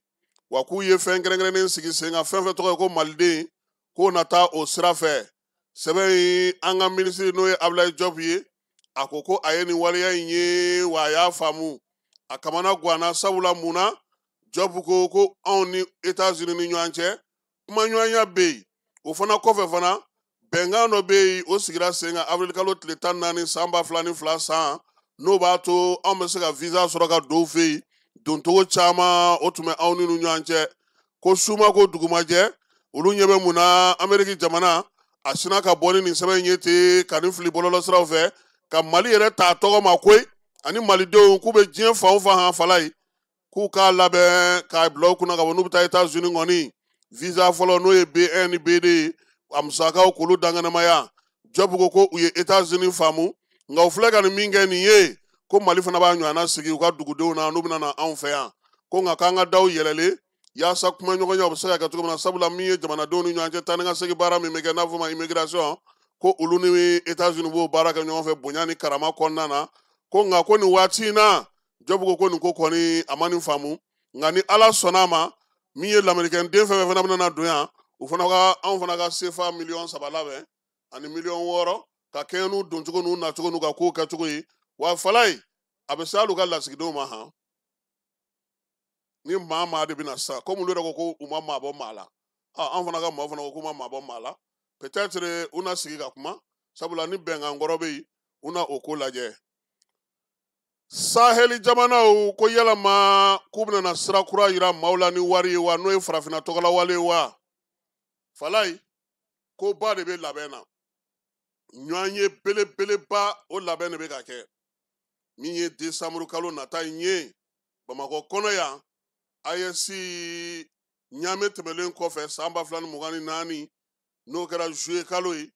wa k'u ye fɛn kɛrɛnkɛrɛnnen sigi sen kan fɛn fɛn tɔgɔ ye ko maliden k'o na taa o sira fɛ. Sɛbɛn in an ka minisiri n'o ye Abdoulaye Diop ye a ko ko a ye nin waleya in ye wa a y'a faamu a kamana ganna sabula mun na Diop ko ko anw ni États-Unis ni ɲɔgɔn cɛ kumaɲɔgɔnya bɛ yen o fana kɔfɛ fana bɛnkan dɔ bɛ yen o sigira sen kan avril kalo tile 14 san 2002 san n'o b'a to anw bɛ se ka visa sɔrɔ ka don u fɛ yen doncogo caman o tun bɛ anw ni ɲɔgɔn cɛ ko suma ko dugumajɛ olu ɲɛ bɛ mun na Ameriki jamana a sinna ka bɔ ni nin sɛbɛn in ye ten ka nin fili bɔlɔlɔsiraw fɛ ka Mali yɛrɛ t'a tɔgɔ ma koyi ani malidenw k'u bɛ diɲɛ fan o fan han fala ye k'u k'a labɛn k'a bila u kunna ka bɔ n'u bɛ taa États-Unis kɔni visa fɔlɔ n'o ye B1 ni B2 ye a musakaw k'olu dankɛnɛmaya. Diop ko ko u ye États-Unis faamu nka u filɛ ka nin min kɛ nin ye ko Mali fana b'a ɲɔgɔnna sigi u ka dugudenw na n'u bɛna na anw fɛ yan ko nka k'an ka daw yɛlɛlen yaasa kumaɲɔgɔnya bɛ se ka kɛ cogo min na sabula min ye jamanadenw ni ɲɔgɔn cɛ taa ni ka segin baara min bɛ kɛ n'a fɔ ma immigration ko olu ni États-Unis b'o baara kɛ ɲɔgɔn fɛ bonya ni karama kɔnɔna na ko nka ko nin waati in na Diop ko ko nin ko kɔni a ma nin faamu nka ni Ala sɔnna a ma min ye lamerikɛnden fɛn fɛn fana bɛna na don yan u fana ka anw fana ka CFA 3 miliyɔn labɛn ani 6 miliyɔn ka kɛɲɛ n'u doncogo n'u nacogo n'u ka kow kɛcogo ye wa fala ye a bɛ se hali u ka lasigidenw ma han ni maa de bɛna sisan komi olu yɛrɛ ko ko u ma maa bɔ maa la anw fana ka maaw fana ko k'u ma maa bɔ maa la peut-être u na sigi ka kuma sabula ni bɛnkan kɔrɔ bɛ yen u na o ko lajɛ. Saheli jamanaw ko yalama k'u bɛna na sira kura yira maaw la ni wari ye wa n'o ye farafinna tɔgɔla wale ye wa falayi ko ba de bɛ labɛn na. Ɲɔgɔn ye belebeleba o labɛn de bɛ ka kɛ min ye desanburu kalo nata in ye Bamakɔ kɔnɔ yan AES ɲaamɛ tɛmɛlen kɔfɛ san 2024 n'o kɛra juillet kalo ye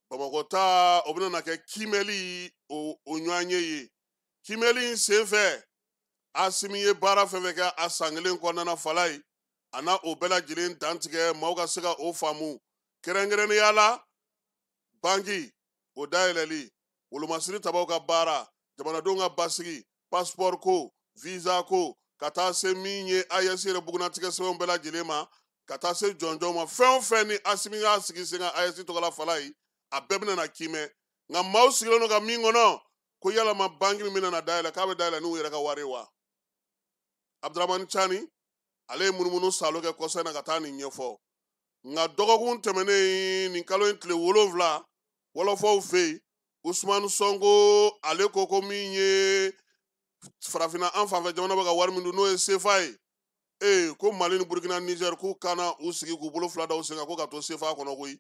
Bamakɔ ta o bɛna kɛ kiimɛli o ɲɔgɔn ye kiimɛli in senfɛ Asimi ye baara fɛn fɛn kɛ a san kelen kɔnɔna na Falaye a n'a o bɛɛ lajɛlen dantigɛ maaw ka se ka o faamu kɛrɛnkɛrɛnnenya la banki o dayɛlɛli wolomasiri tabaw ka baara jamanadenw ka basigi passeport ko visa ko ka taa se min ye AES yɛrɛ bugunnatigɛ sɛbɛnw bɛɛ lajɛlen ma ka taa se jɔnjɔnw ma fɛn o fɛn ni Asimi y'a sigi sen kan AES tɔgɔ la Falaye a bɛɛ bɛna na kiimɛ nka maaw sigilen don ka min kɔnɔ ko yalama banki min bɛna na dayɛlɛ k'a bɛ dayɛlɛ n'u yɛrɛ ka wari ye wa Abdramani Cani ale ye munumunu salo kɛ kɔsɛ na ka taa nin ɲɛfɔ nka dɔgɔkun tɛmɛnen nin kalo in tile 7 wɔlɔfɔw fɛ yen Usumani Sonko ale ko ko min ye farafinna an fanfɛ jamana bɛ ka wari min dun n'o ye CFA ye ee ko Mali ni Burukina Niger k'u kana u sigi k'u bolo fila da u sen kan ko ka to CFA kɔnɔ koyi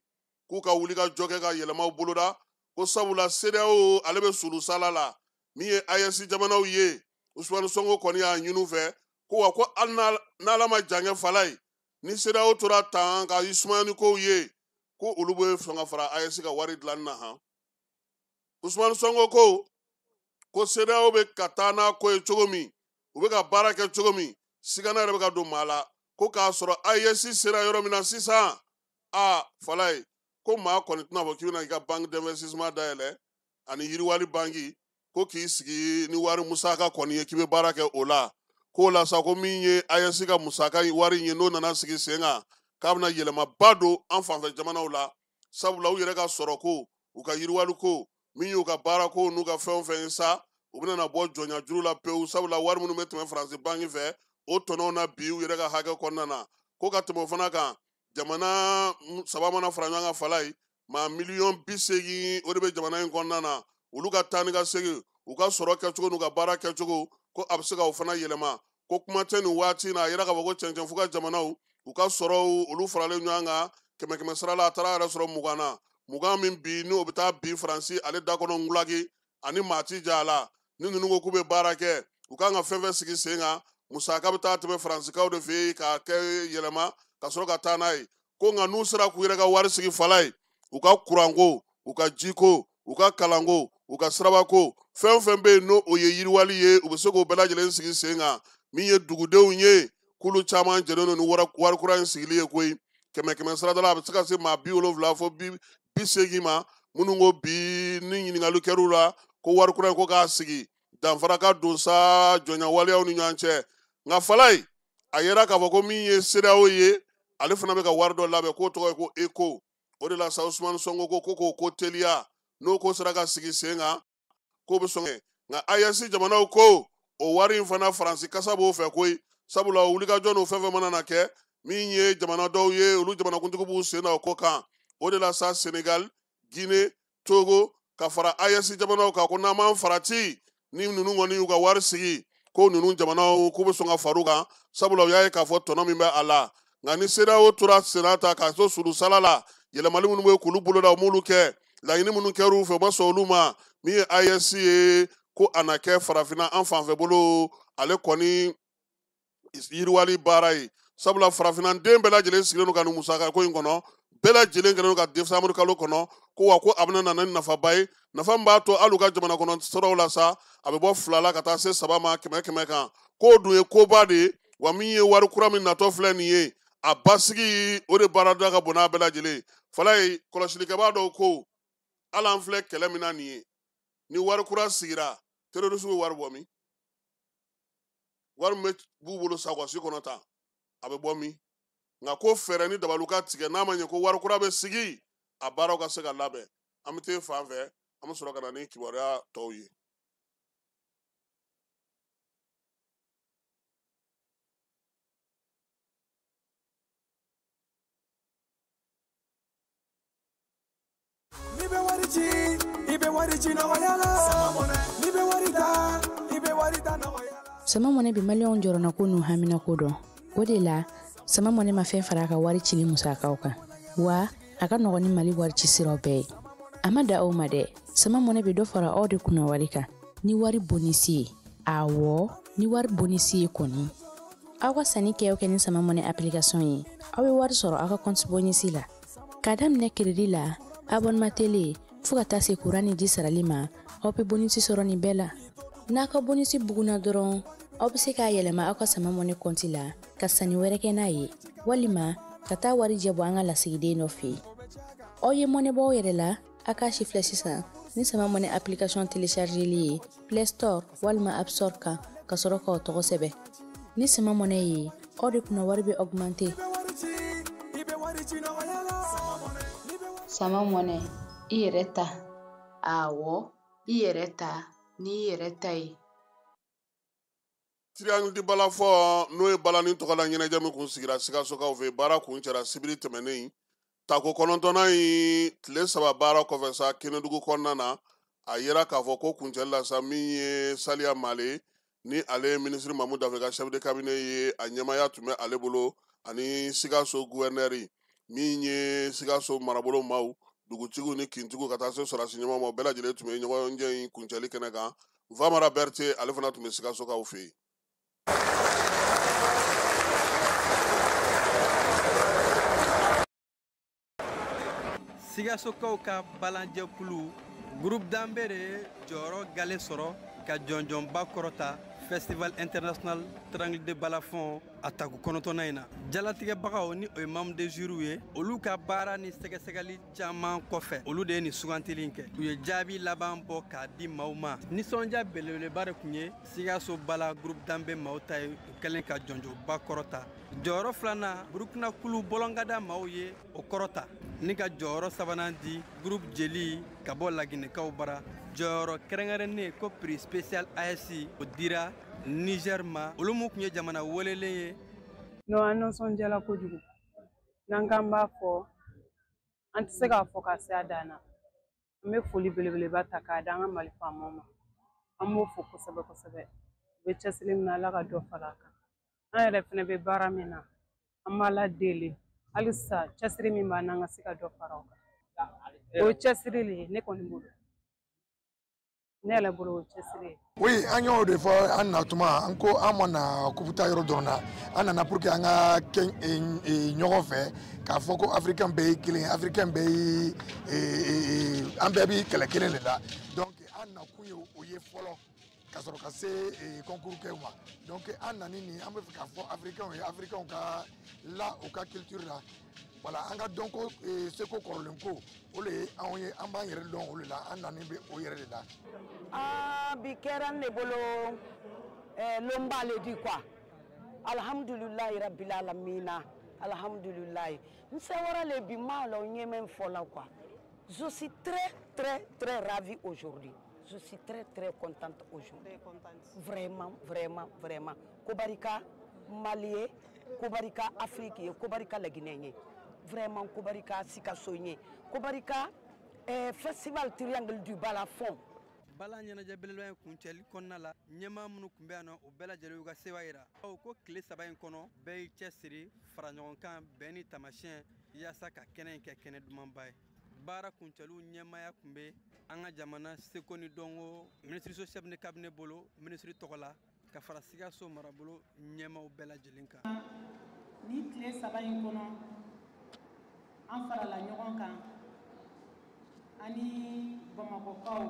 k'u ka wuli ka jɔ kɛ ka yɛlɛmaw boloda ko sabula CEDEAO ale bɛ sulusala la min ye AES jamanaw ye Usumani Sonko kɔni y'a ɲini u fɛ ko wa ko hali n'Ala ma jan kɛ Falaye ni CEDEAO tora tan ka i sumaya ni kow ye ko olu bɛ sɔn ka fara AES ka wari dilanni na han Usumani Sonko ko CEDEAO bɛ ka taa n'a ko ye cogo min u bɛ ka baara kɛ cogo min sigana yɛrɛ bɛ ka don maa la ko k'a sɔrɔ AES sera yɔrɔ min na sisan a Falaye ko maa kɔni tɛna fɔ k'i bɛna i ka banque d'investissement dayɛlɛ ani yiriwali banki ko k'i sigi ni wari musaka kɔni ye k'i bɛ baara kɛ o la k'o la sa ko min ye AES ka musaka wari ye n'o nana sigi sen kan k'a bɛna yɛlɛmaba don an fanfɛ jamanaw la sabula u yɛrɛ ka sɔrɔ ko u ka yiriwali ko min y'u ka baara ko n'u ka fɛn o fɛn ye sa u bɛna na bɔ jɔnya juru la pewu sabula wari minnu bɛ tɛmɛ Faransi banki fɛ o tɔnɔw na bi u yɛrɛ ka hakɛ kɔnɔna na ko ka tɛmɛ o fana kan jamana saba mana fara ɲɔgɔn kan Falaye maa miliyɔn 80 o de bɛ jamana in kɔnɔna na olu ka taa ni ka segin u ka sɔrɔ kɛcogo n'u ka baara kɛcogo ko a bɛ se ka o fana yɛlɛma ko kuma tɛ nin waati in na a yira k'a fɔ ko cɛncɛn f'u ka jamanaw u ka sɔrɔw olu faralen ɲɔgɔn kan 100 sara la a taara yɛrɛ sɔrɔ 20 na 20 min bi n'o bɛ taa bin Faransi ale da kɔnɔ ngulaki ani maa ti ja a la ni ninnu ko k'u bɛ baara kɛ u kan ka fɛn fɛn sigi sen kan musaka bɛ taa tɛmɛ Faransikaw de fɛ yen k'a kɛ yɛlɛma ka sɔrɔ ka taa n'a ye ko nka n'u sera k'u yɛrɛ ka wari sigi Falaye u ka kuranko u ka jiko u ka kalanko u ka sirabako fɛn o fɛn bɛ yen n'o o ye yiriwali ye u bɛ se k'o bɛɛ lajɛlen sigi sen kan min ye dugudenw ye k'olu caman jɛlen don ni wari kura in sigili ye koyi 100 sarada la a bɛ se ka se maa 70 fo 80 ma minnu ko bi ni ɲininkali kɛr'u la ko wari kura in ko k'a sigi danfara ka don sa jɔnya waleyaw ni ɲɔgɔn cɛ nka Falaye a yera k'a fɔ ko min ye CEDEAO ye ale fana bɛ ka wari dɔ labɛn k'o tɔgɔ ye ko ECO o de la sa Usumani Sonko ko k'o ko teliya n'o ko sera ka sigi sen kan k'o bɛ sɔn nka AES jamanaw ko o wari in fana Faransi kasa b'o fɛ koyi sabula o wulikajɔ n'o fɛn fɛn mana na kɛ min ye jamana dɔw ye olu jamanakuntigi b'u sen na o ko kan o de la sa Senegal Guinée Togo ka fara AES jamanaw kan ko n'an m'an farati ni ninnu kɔni y'u ka wari sigi ko ninnu jamanaw k'u bɛ sɔn ka far'u kan sabula u y'a ye k'a fɔ tɔnɔ min bɛ a la nka ni CEDEAO tora senna ta k'a to sulusala la yɛlɛmali minnu bɛ k'olu boloda u m'olu kɛ laɲini minnu kɛr'u fɛ u ma sɔn olu ma min ye AES ye ko a na kɛ farafinna an fanfɛ bolo ale kɔni yiriwali baara ye sabula farafinna den bɛɛ lajɛlen sigilen don ka nin musaka ko in kɔnɔ bɛɛ lajɛlen kɛlen don ka desanburu kalo kɔnɔ ko wa ko a bɛna na ni nafaba ye nafa min b'a to hali u ka jamana kɔnɔ sɔrɔw la sa a bɛ bɔ 2 la ka taa se 3 ma 100 kan k'o dun ye koba de ye wa min ye wari kura min natɔ filɛ nin ye a basigi o de baarada ka bon n'a bɛɛ lajɛlen Falaye kɔlɔsilikɛbaa dɔw ko hali an filɛ kɛlɛ min na nin ye ni wari kura sigira terroriste bɛ wari bɔ min wari min b'u bolo sakɔsi kɔnɔ tan a bɛ bɔ min nka ko fɛɛrɛ ni dabalu ka tigɛ n'a ma ɲɛ ko wari kura bɛ sigi a baaraw ka se ka labɛn an bɛ t'e fan fɛ an bɛ sɔrɔ ka na ni kibaruya tɔw ye. N'i bɛ wari ci i bɛ wari ci nɔgɔya la n'i bɛ wari ta i bɛ wari ta nɔgɔya la. Sama Mɔnɛ bɛ maliyɛnw jɔrɔnako n'u haminako dɔn o de la Sama Mɔnɛ ma fɛn fara a ka wari cili musakaw kan wa a ka nɔgɔn ni Mali wari ci siraw bɛɛ ye. A ma da aw ma dɛ, Sama Mɔnɛ bɛ dɔ fara aw de kunna wari kan ni wari bonisi ye. Awɔ, ni wari bonisi ye kɔni. Aw ka sanni kɛ o kɛ ni Sama Mɔnɛ application ye, aw bɛ wari sɔrɔ aw ka compte bonisi la. K'a daminɛ crédit la, abonnement télé, fo ka taa se courant ni ji sarali ma, aw bɛ bonisi sɔrɔ nin bɛɛ la. N'a ka bonisi bugunna dɔrɔn, aw bɛ se k'a yɛlɛma aw ka Sama Mɔnɛ compte la ka sanni wɛrɛ kɛ n'a ye, walima ka taa wari jɛ bɔ an ka lasigiden dɔ fɛ yen. Aw ye mɔnɛ bɔ aw yɛrɛ la, a k'a si filɛ sisan ni Sama Mɔnɛ application téléchargeli ye Play Store walima App Store kan, ka sɔrɔ k'aw tɔgɔ sɛbɛn. Ni Sama Mɔnɛ ye, aw de kunna wari bɛ augmenter. Sama Mɔnɛ, i yɛrɛ ta. Awɔ, i yɛrɛ ta n'i yɛrɛ ta ye. Triangle du Balafon, n'o ye balani tɔgɔ la ɲɛnajɛ min kun sigira Sikasokaw fɛ, baara kun cɛra sibiri tɛmɛnen. Tako 9nan in tile 3 baara kɔfɛ sa, Kenedugu kɔnɔna na, a yera k'a fɔ ko kuncɛli la sa, min ye Saliya Male ni ale ye minisiri Mamu Dafe ka chef de cabinet ye, a ɲɛmaya tun bɛ ale bolo, ani Sikaso gouverneur min ye Sikaso marabolo maaw, dugutigiw ni kintigiw ka taa se sɔrɔdasi ɲɛmaaw ma, bɛɛ lajɛlen tun bɛ ɲɔgɔnjɛ in kuncɛli kɛnɛ kan. Vamara Berete ale fana tun bɛ Sikasokaw fɛ yen. Sikasokaw ka balanjɛkulu groupe Danbe de ye jɔyɔrɔ gale sɔrɔ ka jɔnjɔnba kɔrɔta Festival International Triangle de Balafon a tako 9nan in na. Jalatigɛbagaw ni o ye membre de jury ye, olu ka baara ni sɛgɛsɛgɛli caman kɔfɛ, olu de ye nin sugantili in kɛ. U ye jaabi laban bɔ k'a di maaw ma. Nisɔndiya belebeleba de tun ye Sikaso Bala groupe Danbe maaw ta ye, u kɛlen ka jɔnjɔnba kɔrɔta. Jɔyɔrɔ filanan, Burukina kulu bɔlɔnkada maaw ye o kɔrɔta, ni ka jɔyɔrɔ sabanan di groupe Jeli ka bɔ Laginɛkaw bara. Jɔyɔrɔ kɛrɛnkɛrɛnnen ko prix spécial AS, o dira Niger ma, olu mun tun ye jamana welelen ye. Non, an nisɔndiyala kojugu. N'an k'an b'a fɔ, an tɛ se k'a fɔ ka se a dan na. An bɛ foli belebeleba ta k'a da an ka Mali faamaw ma. An b'o fo kosɛbɛ kosɛbɛ. U bɛ cɛsiri min na, Ala ka dɔ fara a kan. An yɛrɛ fɛnɛ bɛ baara min na, an b'Ala deli halisa cɛsiri min b'an na, an ka se ka dɔ fara o kan. O ye cɛsiri de ye ne kɔni bolo. Ne yɛrɛ bolo o ye cɛsiri ye. Oui, an y'o de fɔ an natuma, an ko an ma na kuputa yɔrɔ dɔrɔn na, an nana pour que an ka kɛ ɲɔgɔn fɛ, k'a fɔ ko Africain bɛɛ ye kelen, Africain bɛɛ ye, an bɛɛ bi kɛlɛ kelen de la. Donc an nakun ye o ye fɔlɔ, ka sɔrɔ ka se concours kɛ ma. Donc an nani nin, an bɛ fɛ k'a fɔ Africain ye, Africain ka la u ka culture la. Voilà, an ka dɔnko, seko kɔrɔlen ko, o de ye anw ye, an b'an yɛrɛ dɔn o de la, an nani bɛ o yɛrɛ de la. Ah, bi kɛra ne bolo, lonba le di quoi. Alhamdulilayi rabbil alamina, alhamdulilayi. N sewara le bi ma la n ye min fɔ la quoi. Je suis très très très ravie aujourd'hui. Je suis très très contente aujourd'hui. Vraiment, vraiment, vraiment. Ko barika Mali ye, ko barika Afrique ye, ko barika la Guinée ye. Vraiment, ko barika Sikaso ye, ko barika Festival Triangle du Balafon. Bala ɲɛnajɛ belebeleba in kuncɛli kɔnɔna la, ɲɛmaa minnu tun bɛ yan nɔ, u bɛɛ lajɛlen y'u ka sewa yira. Aw ko tile 3 in kɔnɔ, bɛɛ y'i cɛsiri, fara ɲɔgɔn kan, bɛn ni taamasiyɛn, yaasa ka kɛnɛ in kɛ kɛnɛ dumanba ye. Baara kuncɛliw ɲɛmaaya tun bɛ an ka jamana seko ni dɔnko minisiriso chef de cabinet bolo, minisiri tɔgɔ la, ka fara Sikaso marabolo ɲɛmaaw bɛɛ lajɛlen kan. Ni tile 3 in kɔnɔ, an farala ɲɔgɔn kan, ani Bamakɔkaw,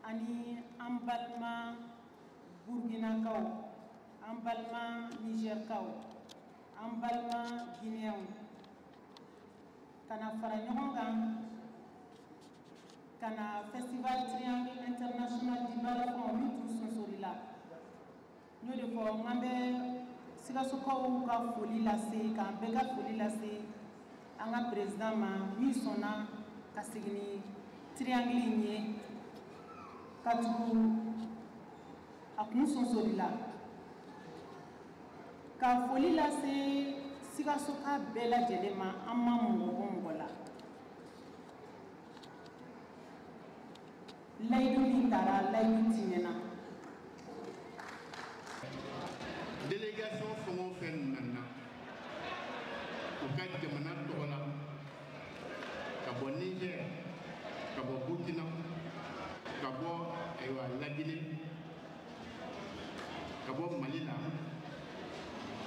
ani an balima Burkinakaw, an balima Nizɛrikaw, an balima Guinéenw, ka na fara ɲɔgɔn kan, ka na Festival Triangle International du Balafon min tun sonsorila. N y'o de fɔ, n k'an bɛ Sikasokaw ka foli lase, k'an bɛɛ ka foli lase an ka président ma min sɔnna ka segin ni triangle in ye, ka tugu a kun sonsorila. Ka foli lase Sikasoka bɛɛ lajɛlen ma, an ma mɔgɔ bɔ mɔgɔ la. Layidu min tara, layidu tiɲɛna. Délégation fɛn o fɛn nana u ka jamana tɔgɔ la ka bɔ Niger, ka bɔ Burkina, ka bɔ ayiwa Laginɛ, ka bɔ Mali la,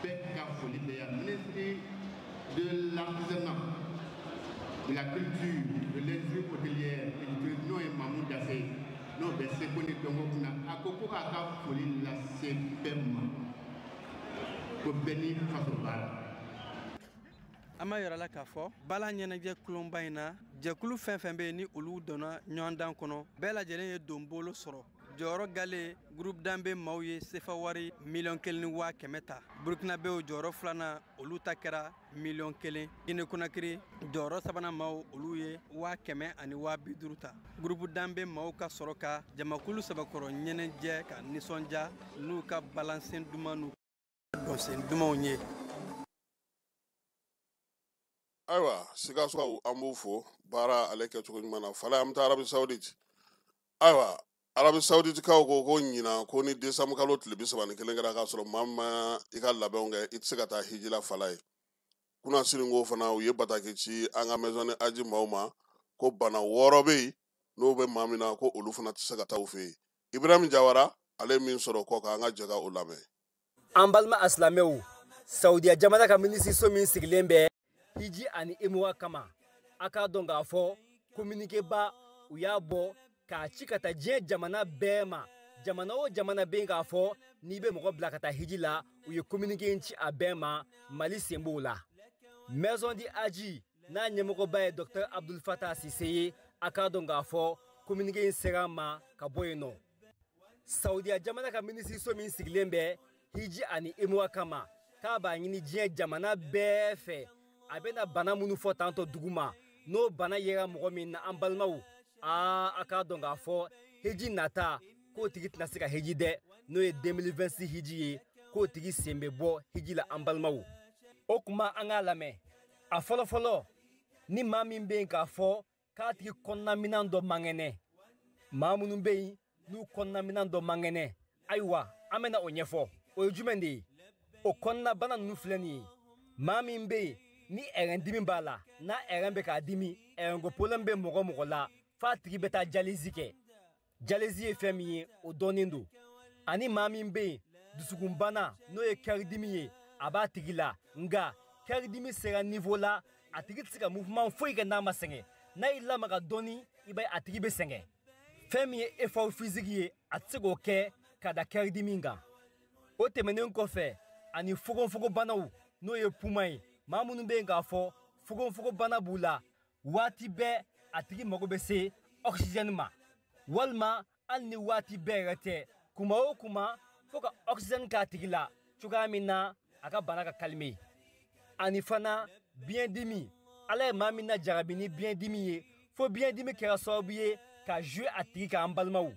bɛɛ ka foli bɛ yan. Ministre de l'artisanat, de la culture, de l'industrie hôtelière et du tourisme, n'o ye Mamou Daffé, n'o bɛ seko ni dɔnko kunna, a ko ko k'a ka foli lase bɛɛ ma, ko bɛɛ n'i faso baara. An b'a yira la k'a fɔ bala ɲɛnajɛ kulonba in na, jɛkulu fɛn fɛn bɛ yen ni olu donna ɲɔgɔndan kɔnɔ, bɛɛ lajɛlen ye donbolo sɔrɔ. Jɔyɔrɔ gale groupe danbe maaw ye sefa wari 1,1 miliyɔn ta. Burukinabew jɔyɔrɔ filanan, olu ta kɛra 1 miliyɔn. Gine Konakiri jɔyɔrɔ sabanan maaw, olu ye 150,000 ta. Groupe danbe maaw ka sɔrɔ ka jamakulu sabakɔrɔ ɲɛnajɛ ka nisɔndiya n'u ka balansen duman n'u dɔnsen dumanw ye. Ayiwa, Sikasokaw, an b'u fo baara ale kɛcogo ɲuman na. Fala, an bɛ taa Arabi Saoudite. Ayiwa, Arabi Saouditekaw ko ko ɲinan ko ni décembre kalo tile 31 kɛra k'a sɔrɔ maa min ma i ka labɛnw kɛ, i tɛ se ka taa hiji la. Fala ye kunnasini ko fana, u ye bataki ci an ka maison de hadj maaw ma ko bana wɔɔrɔ bɛ yen, n'o bɛ maa min na, ko olu fana tɛ se ka taa u fɛ yen. Ibrahim Jawara, ale ye min sɔrɔ kɔ kan, an ka jɛ ka o lamɛn. An balima asilamɛw, Saudiya jamana ka minisiriso min sigilen bɛ hiji ani umura kama, a k'a dɔn k'a fɔ communiqué ba u y'a bɔ k'a ci ka taa diɲɛ jamana bɛɛ ma. Jamana o jamana bɛ yen k'a fɔ n'i bɛ mɔgɔ bila ka taa hiji la, u ye communiqué in ci a bɛɛ ma. Mali sen b'o la. Maison du hadj n'a ɲɛmɔgɔba ye Docteur Abdul Fatah Sise ye, a k'a dɔn k'a fɔ communiqué in sera ma ka bɔ yen nɔ. Saudiya jamana ka minisiriso min sigilen bɛ hiji ani umura kama, k'a b'a ɲini diɲɛ jamana bɛɛ fɛ, a bɛna bana minnu fɔ tantɔ dugu ma, n'o bana yera mɔgɔ min na, an balimaw, aa, a k'a dɔn k'a fɔ hiji nata k'o tigi tɛna se ka hiji dɛ, n'o ye 2026 hiji ye, k'o tigi sen bɛ bɔ hiji la. An balimaw, o kuma an k'a lamɛn. A fɔlɔfɔlɔ, ni maa min bɛ yen k'a fɔ k'a tigi kɔnɔnaminɛn dɔ man kɛnɛ, maa minnu bɛ yen n'u kɔnɔnaminɛn dɔ man kɛnɛ, ayiwa, an bɛna o ɲɛfɔ. O ye jumɛn de ye? O kɔnɔnabana ninnu filɛ nin ye: maa min bɛ yen ni rein dimi b'a la, n'a rein bɛ k'a dimi, rein ko problème bɛ mɔgɔ mɔgɔ la, f'a tigi bɛ taa dialyse kɛ. Dialyse ye fɛn min ye, o dɔnnen don. Ani maa min bɛ yen dusukunbana, n'o ye cœur dimi ye, a b'a tigi la, nka cœur dimi sera niveau la, a tigi tɛ se ka mouvement foyi kɛ n'a ma sɛgɛn. N'a y'i lamaga dɔɔni, i b'a ye a tigi bɛ sɛgɛn. Fɛn min ye effort physique ye, a tɛ se k'o kɛ ka da cœur dimi kan. O tɛmɛnen kɔfɛ, ani fogonfogobanaw, n'o ye poumon ye, maa minnu bɛ yen k'a fɔ fogonfogobana b'u la, waati bɛɛ a tigi mago bɛ se oxygène ma, walima hali ni waati bɛɛ yɛrɛ tɛ, kuma o kuma fo ka oxygène k'a tigi la cogoya min na a ka bana ka calmer. Ani fana biyɛndimi, Ala ye maa min na jarabi ni biyɛndimi ye, fo biyɛndimi kɛra sababu ye ka jouer a tigi kan, an balimaw,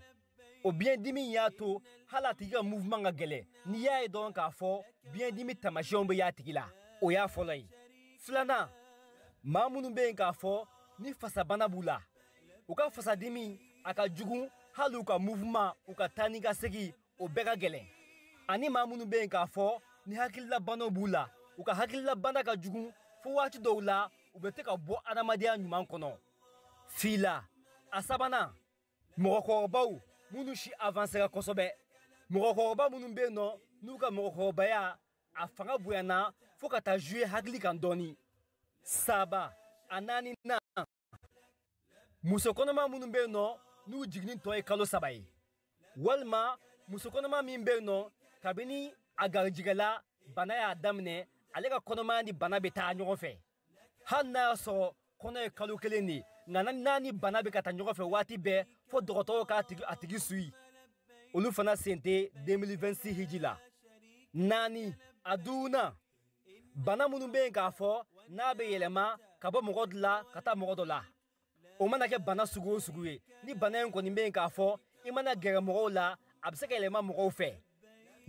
o biyɛndimi y'a to hali a tigi ka mouvement ka gɛlɛn. N'i y'a ye dɔrɔn k'a fɔ biyɛndimi taamasiyɛnw bɛ y'a tigi la, o y'a fɔlɔ ye. Filanan, maa minnu bɛ yen k'a fɔ ni fasabana b'u la, u ka fasadimi a ka jugu, hali u ka mouvement, u ka taa ni ka segin, o bɛɛ ka gɛlɛn. Ani maa minnu bɛ yen k'a fɔ ni hakililabanaw b'u la, u ka hakililabana ka jugu fo waati dɔw la u bɛ to ka bɔ adamadenya ɲuman kɔnɔ fila. A sabanan, mɔgɔkɔrɔbaw minnu si avancera kosɛbɛ, mɔgɔkɔrɔba minnu bɛ yen nɔ n'u ka mɔgɔkɔrɔbaya a fanga bonyana fo ka taa jouer hakili kan dɔɔni. Saba, a naaninan, muso kɔnɔma minnu bɛ yen nɔ n'u jiginni tɔ ye kalo 3 ye, walima muso kɔnɔma min bɛ yen nɔ kabini a garijɛgɛla bana y'a daminɛ, ale ka kɔnɔmaya ni bana bɛ taa ɲɔgɔn fɛ, hali n'a y'a sɔrɔ kɔnɔ ye kalo 1 de ye, nka n'a ni bana bɛ ka taa ɲɔgɔn fɛ waati bɛɛ, fo dɔgɔtɔrɔw k'a tigi a tigi suyi, olu fana sen tɛ 2026 hiji la. Naani, a duurunan, bana minnu bɛ yen k'a fɔ n'a bɛ yɛlɛma ka bɔ mɔgɔ dɔ la ka taa mɔgɔ dɔ la, o mana kɛ bana sugu o sugu ye, ni bana in kɔni bɛ yen k'a fɔ i mana gɛrɛ mɔgɔw la, a bɛ se ka yɛlɛma mɔgɔw fɛ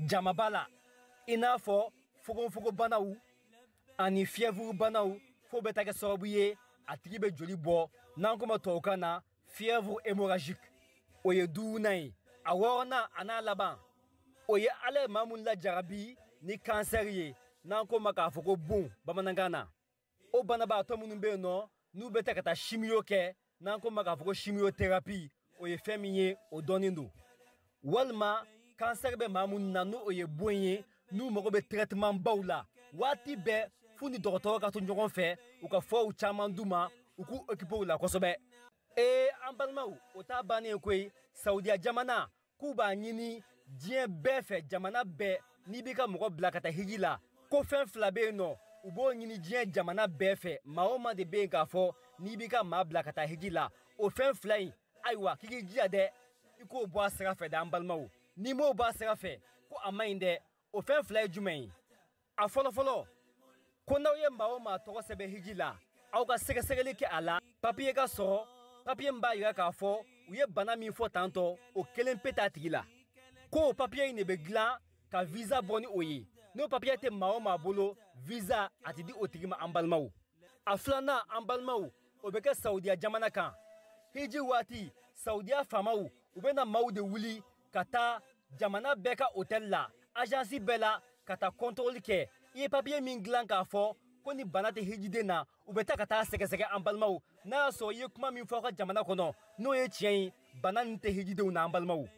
jamaba la, i n'a fɔ fogonfogobanaw ani fièvre banaw, fo bɛ taa kɛ sababu ye a tigi bɛ joli bɔ, n'an ko ma tubabukan na fièvre hémorragique. O ye duurunan ye. A wɔɔrɔnan, a n'a laban, o ye Ala ye maa min lajarabi ni kansɛri ye, n'an ko ma k'a fɔ ko bon bamanankan na, o banabaatɔ minnu bɛ yen nɔ n'u bɛ taa ka taa chimio kɛ. N'an ko ma k'a fɔ ko chimiothérapie, o ye fɛn min ye, o dɔnnen don. Walima cancer bɛ maa minnu na, n'o ye bon ye, n'u mago bɛ traitement baw la waati bɛɛ, f'u ni dɔgɔtɔrɔ ka to ɲɔgɔn fɛ, u ka furaw caman d'u ma, u k'u occuper u la kosɛbɛ. Ee, an balimaw, o t'a bannen ye koyi. Saudiya jamana k'u b'a ɲini diɲɛ bɛɛ fɛ, jamana bɛɛ, n'i b'i ka mɔgɔ bila ka taa hiji la, ko fɛn fila bɛ yen nɔ, u b'o ɲini diɲɛ jamana bɛɛ fɛ. Maa o maa de bɛ yen k'a fɔ n'i b'i ka maa bila ka taa hiji la, o fɛn fila in, ayiwa, k'i k'i jija dɛ, i k'o bɔ a sira fɛ dɛ. An balimaw, n'i m'o bɔ a sira fɛ, ko a man ɲi dɛ. O fɛn fila ye jumɛn ye? A fɔlɔfɔlɔ, ko n'aw ye maa o maa tɔgɔ sɛbɛn hiji la, aw ka sɛgɛsɛgɛli kɛ a la, papiye ka sɔrɔ, papiye min b'a yira k'a fɔ u ye bana min fɔ tantɔ, o kelen pe t'a tigi la. Ko o papiye in de bɛ dilan ka visa bɔ ni o ye. N'o papiye tɛ maa o maa bolo, visa a tɛ di o tigi ma, an balimaw. A filanan, an balimaw, o bɛ kɛ Saudiya jamana kan. Hiji waati, Saudiya faamaw, u bɛ na maaw de wuli ka taa jamana bɛɛ ka hôtel la, agence bɛɛ la, ka taa contrôle kɛ. I ye papiye min dilan k'a fɔ ko ni bana tɛ hijiden na, u bɛ taa ka taa sɛgɛsɛgɛ, an balimaw, n'a y'a sɔrɔ i ye kuma min fɔ aw ka jamana kɔnɔ, n'o ye tiɲɛ ye, bana nin tɛ hijidenw na, an balimaw.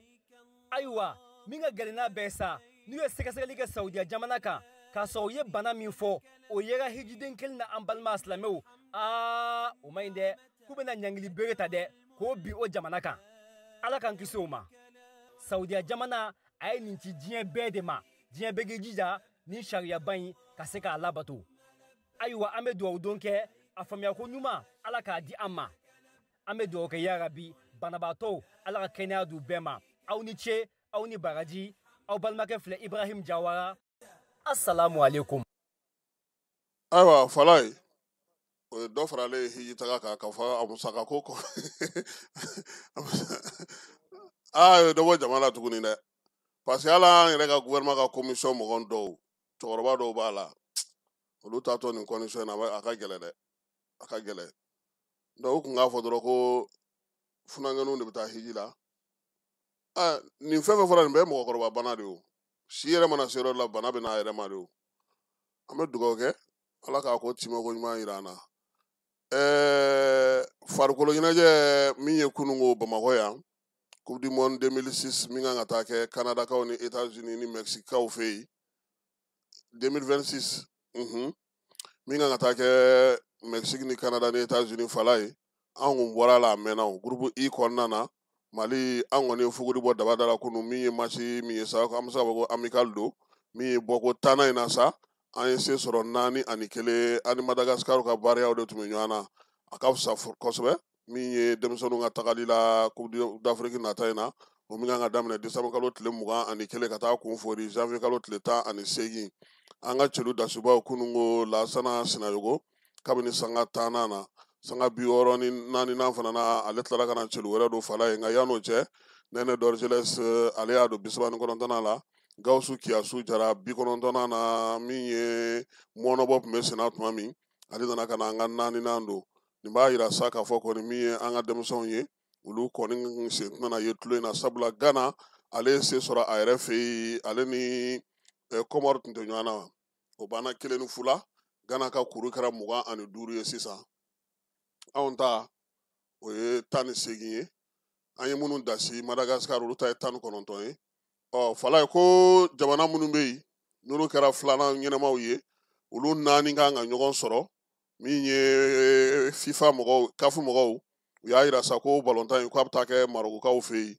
Ayiwa, min ka gɛlɛn n'a bɛɛ sa, n'u ye sɛgɛsɛgɛli kɛ Saudiya jamana kan k'a sɔrɔ u ye bana min fɔ, o yera hijiden kelen na, an balima silamɛw, aa, o man ɲi dɛ. K'u bɛna ɲangili bere ta dɛ, k'o bin o jamana kan. Ala k'an kisi o ma. Saudiya jamana a ye nin ci diɲɛ bɛɛ de ma, diɲɛ bɛɛ k'i jija nin sariyaba in ka se k'a labato. Ayiwa, an bɛ dugawu don kɛ, a faamuyako ɲuman, Ala k'a di an ma. An bɛ dugawu kɛ yarabi, banabaatɔw, Ala ka kɛnɛya d'u bɛɛ ma. Aw ni ce, aw ni baraji. Aw balimakɛ filɛ, Ibrahim Jawara. Assalamu alaikum. Ayiwa, Falaye, o ye dɔ faralen ye hiji taga kan, ka fɔ a musaka ko kɔ. Aa, o ye dɔ bɔ jama la tuguni dɛ, parce que hali an yɛrɛ ka gouvernement ka commission mɔgɔ dɔw, cɛkɔrɔba dɔw b'a la, olu taatɔ nin condition in na, a ka gɛlɛn dɛ, a ka gɛlɛn. Donc u kun k'a fɔ dɔrɔn ko funankɛninw de bɛ taa hiji la. Aa, nin fɛn fɛn fɔra, nin bɛɛ ye mɔgɔkɔrɔba bana de ye o. Si yɛrɛ mana se yɔrɔ dɔ la, bana bɛ n'a yɛrɛ ma de o. An bɛ dugawu kɛ, Ala k'a ko timɛko ɲuman yira an na. Farikolo ɲɛnajɛ min ye kununko Bamakɔ yan, Coupe du Monde 2006 min kan ka taa kɛ Kanadakaw ni États-Unis ni Mexiquekaw fɛ yen 2026, min kan ka taa kɛ Mexique ni Canada ni États-Unis, fala ye, an kun bɔra la a mɛnna. O groupe I kɔnɔna na, Mali, an kɔni ye fuguri bɔ daba da la kunun. Min ye match min ye sa, an bɛ se k'a fɔ ko amical don. Min ye bɔko tannan in na sa, an ye se sɔrɔ 4-1. Ani Madagascar ka Bareyaw de tun bɛ ɲɔgɔn na. A ka fisa kosɛbɛ. Min ye denmisɛnninw ka tagali la Coupe d'Afrique nata in na, o min kan ka daminɛ décembre kalo tile 21 ka taa kun fori janvier kalo tile 18, an ka celu dasibaw kununko, Lasana Sinayogo, kabini sanga tannan na, sanga 64nan fana na, ale tilara ka na celu wɛrɛ don fala ye. Nka yan'o cɛ, Nɛnɛ Dorgelès, ale y'a don 39nan la. Gawusu Kiyasu Jara 90nan na. Min ye mɔnɔbɔ tun bɛ senna tuma min, ale nana ka na an ka naaninan don. Nin b'a yira sa k'a fɔ kɔni, min ye an ka denmisɛnw ye, olu kɔni sen tɛna ye tulo in na, sabula Gana, ale ye se sɔrɔ a yɛrɛ fɛ yen. Ale ni Kɔmɔri tun tɛ ɲɔgɔn na, o banna 1-0 la. Gana ka kuru kɛra 25 ye sisan, anw ta o ye 18 ye. An ye minnu dasi Madagascar, olu ta ye 19 ye. Ɔ, fala ye ko jamana minnu bɛ yen n'olu kɛra filanan ɲɛnamaw ye, olu naani kan ka ɲɔgɔn sɔrɔ. Min ye FIFA mɔgɔw, CAF mɔgɔw, u y'a yira sa ko balontan in, k'a bɛ taa kɛ Marokukaw fɛ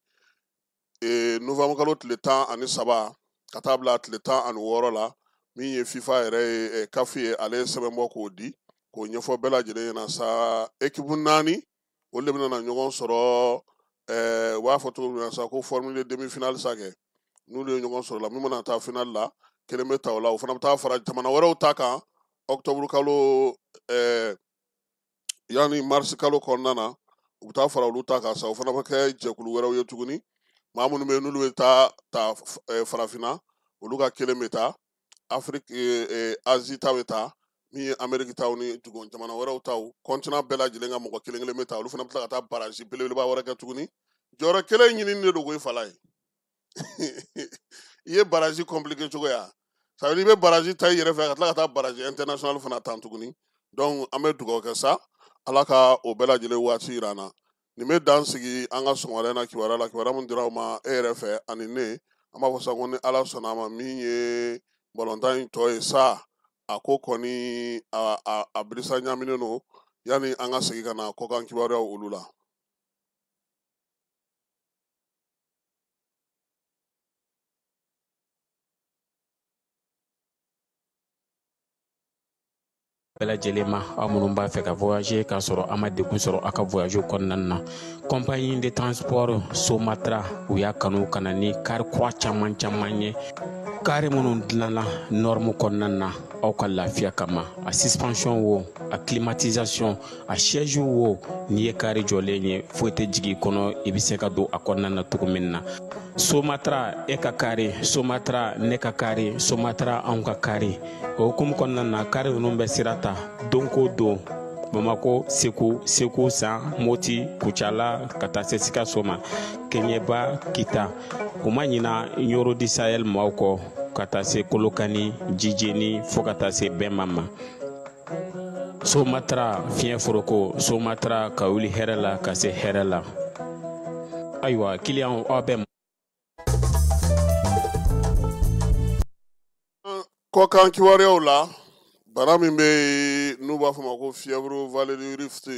yen novembre kalo tile 13 ka taa bila tile 16 la. Min ye FIFA yɛrɛ ye, CAF ye, ale ye sɛbɛn bɔ k'o di, k'o ɲɛfɔ bɛɛ lajɛlen ɲɛna sa. Équipe naani, olu de bɛna na ɲɔgɔn sɔrɔ. U b'a fɔ cogo min na sa ko formule demi finale sa kɛ, n'olu ye ɲɔgɔn sɔrɔ la, min mana taa finale la, kelen bɛ ta o la, o fana bɛ taa fara jamana wɛrɛw ta kan octobre kalo, yanni mars kalo kɔnɔna na, u bɛ taa fara olu ta kan sa. O fana bɛ kɛ jɛkulu wɛrɛw ye tuguni. Maa minnu bɛ yen n'olu bɛ taa ta farafinna, olu ka kelen bɛ taa Afrique, Asie ta bɛ taa, min ye Amérique taw ni dugu jamana wɛrɛw taw, continent bɛɛ lajɛlen ka mɔgɔ kelen kelen bɛ taa. Olu fana bɛ tila ka taa barrage belebeleba wɛrɛ kɛ tuguni. Jɔyɔrɔ kelen ɲinini de don koyi, fala ye. I ye barrage compliqué cogo ya, ça veut dire i bɛ barrage ta i yɛrɛ fɛ, ka tila ka taa barrage international fana tan tuguni. Donc an bɛ dugawu kɛ sa, Ala ka o bɛɛ lajɛlen waati yira an na. Nin bɛ dan sigi an ka sɔgɔmada in na kibaruya la, kibaruya min dira aw ma e yɛrɛ fɛ ani ne. An b'a fɔ sa ko ni Ala sɔnna a ma, min ye balontan in tɔ ye sa, a ko kɔni a birisa ɲaminen don yanni an ka segin ka na kɔkan kibaruyaw olu la. Bɛɛ lajɛlen ma, aw minnu b'a fɛ ka voyager k'a sɔrɔ a ma degun sɔrɔ aw ka voyage kɔnɔna na, compagnie de transport Somatra u y'a kanu ka na ni car kura caman caman ye, car minnu dilanna norme kɔnɔna na aw ka lafiya kama. A suspension wo, a climatisation, a siège wo, n'i ye car jɔlen ye foyi tɛ jigin i kɔnɔ, i bɛ se ka don a kɔnɔna na cogo min na. Somatra e ka car, Somatra ne ka car, Somatra anw ka car. O hukumu kɔnɔna na, car ninnu bɛ sira ta don ko don Bamako, Segu, Segu San, Moti, Kucala, ka taa se Sikaso ma, Kɛɲɛba, Kita. U ma ɲina Ɲɔrɔ di Sahel maaw kɔ, ka taa se Kolokani, Jijeni, fo ka taa se Bɛnma ma. Somatra fiɲɛ foroko, Somatra ka wuli hɛrɛ la ka se hɛrɛ la. Ayiwa kiliyanw, aw bɛ kɔkan kibaruyaw la. Bana min bɛ yen n'u b'a fɔ ma ko fièvre vallée du Rift,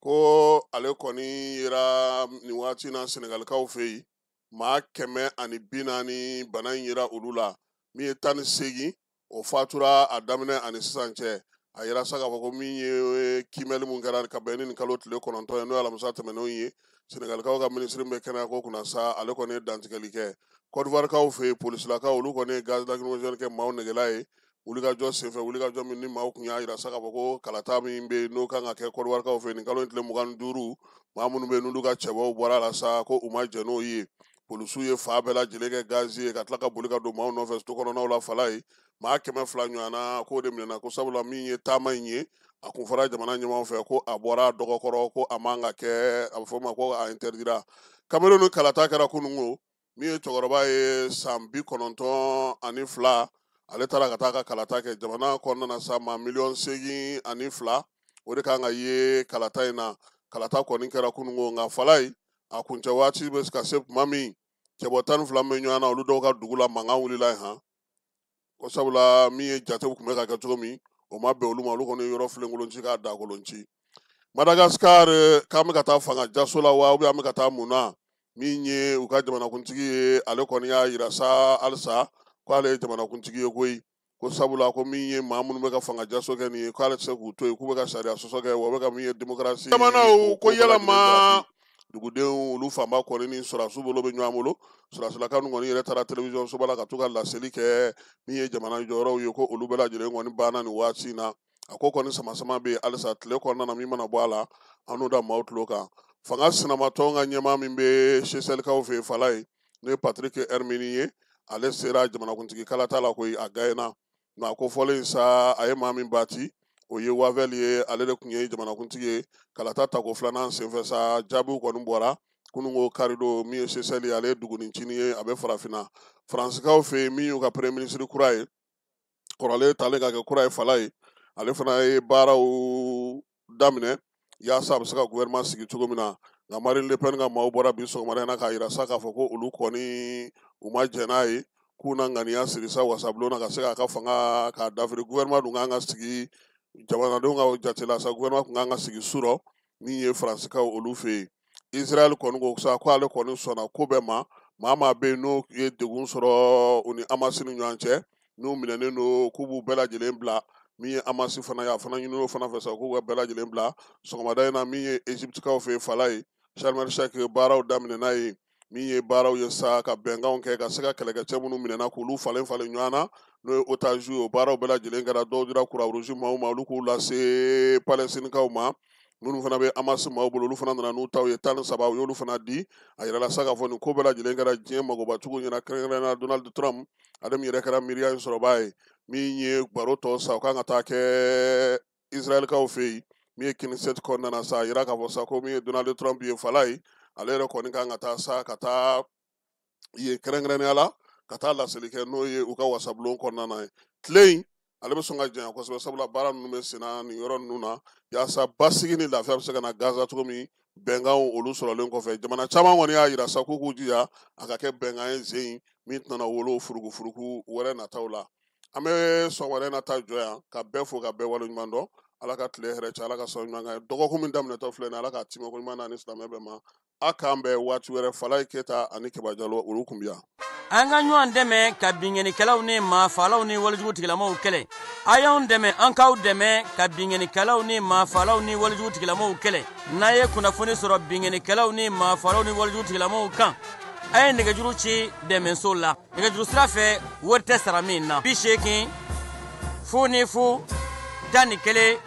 ko ale kɔni yera nin waati in na Senegalikaw fɛ yen, maa 140 bana in yera olu la, min ye 18 o fatura a daminɛ ani sisan cɛ. A yira sa k'a fɔ ko min ye kiimɛli mun kɛra ka bɛn ni nin kalo tile 9 ye, n'o ye alamisa tɛmɛnenw ye, Senegalikaw ka minisiri min bɛ kɛnɛya ko kunna sa, ale kɔni ye dantigɛli kɛ. Côte d'Ivoirekaw fɛ yen, polisilakaw olu kɔni ye gaz lacrymogène kɛ maaw negela ye wulikajɔ senfɛ, wulikajɔ min ni maaw tun y'a yira sa k'a fɔ ko kalata min bɛ yen n'o kan ka kɛ Côte d'Ivoirekaw fɛ yen nin kalo in tile 25, maa minnu bɛ yen n'olu ka cɛbaw bɔra a la sa, ko u ma jɛn n'o ye. Polisiw ye fa bɛɛ lajɛlen kɛ gazi ye ka tila ka boli ka don maaw nɔfɛ so kɔnɔnaw la fala ye. Maa 200 ɲɔgɔnna k'o de minɛna, ko sabula min ye taama in ye, a kun fɔra jamana ɲɛmaaw fɛ ko a bɔra dɔgɔkɔrɔ, ko a man ka kɛ, a bɛ fɔ o ma ko a interdira. Cameroun kalata kɛra kununko, min ye cɛkɔrɔba ye san 92, ale taara ka taa ka kalata kɛ jamana kɔnɔna na sa, maa 8,000,000 o de kan ka ye kalata in na. Kalata kɔni kɛra kununko, nka fala ye a kuncɛ waati bɛ ka se tuma min, cɛbɔ 12 bɛ ɲɔgɔn na, olu dɔw ka dugu la mankan wulila yen han, ko sabula min ye jatew tun bɛ ka kɛ cogo min, o ma bɛn olu ma, olu kɔni ye yɔrɔ filenkolon ci k'a dakolon ci. Madagascar k'an bɛ ka taa fanga jaso la wa, ou bien an bɛ ka taa mun na? Min ye u ka jamanakuntigi ye, ale kɔni y'a yira sa halisa k'ale ye jamanakuntigi ye koyi, ko sabula ko min ye maa minnu bɛ ka fanga jaso kɛ nin ye, k'ale tɛ se k'u to yen, k'u bɛ ka sariya sɔsɔ kɛ, wa u bɛ ka min ye démocratie jamanaw ko yɛlɛma dugudenw olu fanba kɔni ni sɔrɔdasiw bolo bɛ ɲɔgɔn bolo. Sɔrɔdasilaka ninnu kɔni yɛrɛ taara télévision soba la ka to ka laseli kɛ min ye jamana jɔyɔrɔw ye, ko olu bɛɛ lajɛlen kɔni banna nin waati in na. A ko kɔni sama-sama bɛ yen halisa tile kɔnɔna na, min mana bɔ a la an n'o da maaw tulo kan. Fanga sinamatɔn ka ɲɛmaa min bɛ Seychelles-kaw fɛ yen fala ye, n'o ye Patrick Herminie ye, ale sera jamanakuntigi kalata la koyi, a gayena. Nka a ko fɔlen sa, a ye maa min bati o ye Wavel ye, ale de tun ye jamanakuntigi ye kalata tako filanan senfɛ sa. Jaabiw kɔni bɔra kununko karidon, min ye Seychelles ye, ale ye dugunin cinin ye, a bɛ farafinna. Faransikaw fɛ yen, min y'u ka premier ministre kura ye, kɔrɔlen talen ka kɛ kura ye fala ye, ale fana ye baaraw daminɛ yaasa a bɛ se ka gouvernement sigi cogo min na. Nka Marine Le Pen ka maaw bɔra bi sɔgɔmada in na k'a yira sa k'a fɔ ko olu kɔni u ma jɛn n'a ye, k'u na ŋaniya siri sa wasabulon na ka se k'a ka fanga k'a dafiri. Gouvernement dun kan ka sigi jamanadenw ka jate la sa, gouvernement kun kan ka sigi su rɔ min ye Faransikaw olu fɛ yen. Israël kɔni ko sa ko ale kɔni sɔnna ko bɛɛ ma, maa maa bɛ yen n'o ye degun sɔrɔ u ni Hamas ni ɲɔgɔn cɛ, n'u minɛnen don, k'u b'u bɛɛ lajɛlen bila. Min ye Hamas fana ye, a fana ɲin'o fana fɛ sa k'u ka bɛɛ lajɛlen bila. Sɔgɔmada in na, min ye Égyptekaw fɛ yen fala ye, Sharm el Sheikh baaraw daminɛna yen, min ye baaraw ye sa ka bɛnkanw kɛ ka se ka kɛlɛkɛcɛ minnu minɛna k'olu falen falen ɲɔgɔn na, n'o ye otage ye, o baaraw bɛɛ lajɛlen kɛra. Dɔw dira Croix-Rouge maaw ma, olu k'u lase Palestinekaw ma. Minnu fana bɛ Hamas maaw bolo, olu fana nana n'u taw ye 13, u y'olu fana di. A yirala sa k'a fɔ nin ko bɛɛ lajɛlen kɛra diɲɛ magobatigiw ɲɛna, kɛrɛnkɛrɛnnenya la Donald Trump, ale min yɛrɛ kɛra miiriya in sɔrɔbaa ye. Min ye baro tɔ sa, o kan ka taa kɛ Israɛlkaw fɛ yen, min ye Knesset kɔnɔna na sa. A yira k'a fɔ sa ko min ye Donald Trump ye fala ye, ale yɛrɛ kɔni kan ka taa sa ka taa yen kɛrɛnkɛrɛnnenya la ka taa laseli kɛ, n'o ye u ka wasabulon kɔnɔna na ye. Tile in Ale bɛ sɔn ka janya kosɛbɛ, sabula baara ninnu bɛ senna nin yɔrɔ ninnu na yaasa basigi ni lafiya bɛ se ka na Gaza cogo min. Bɛnkanw olu sɔrɔlen kɔfɛ, jamana caman kɔni y'a yira sa k'u k'u jija a ka kɛ bɛnkan ye zen min tɛna wolo furukufuruku wɛrɛ nataw la. An bɛ sɔgɔmada in na ta jɔ yan ka bɛɛ fo ka bɛɛ waleɲuman dɔn. Ala ka tile hɛrɛ cɛ, Ala ka sɔn ɲuman kan. Dɔgɔkun min daminɛtɔ filɛ nin ye, Ala k'a timɛ ko ɲuman na ni silamɛ bɛɛ ma. A k'an bɛn waati wɛrɛ. Falaye Keyita ani Keba Jalo, olu kun bi yan. An ka ɲɔgɔn dɛmɛ ka binkannikɛlaw ni maafaalaw ni walejugu tigilamaw kɛlɛ. A y'anw dɛmɛ, an k'aw dɛmɛ ka binkannikɛlaw ni maafaalaw ni walejugu tigilamaw kɛlɛ. N'a ye kunnafoni sɔrɔ binkannikɛlaw ni maafaalaw ni walejugu tigilamaw kan, a ye nɛgɛjuru ci dɛmɛso la. Nɛgɛjuru sira fɛ, wari tɛ sara min na. 80 00 11 20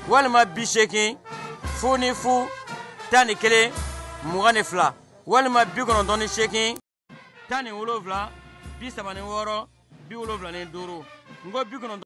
walima 80 00 11 22 walima 98 17 36 75. N ko 90.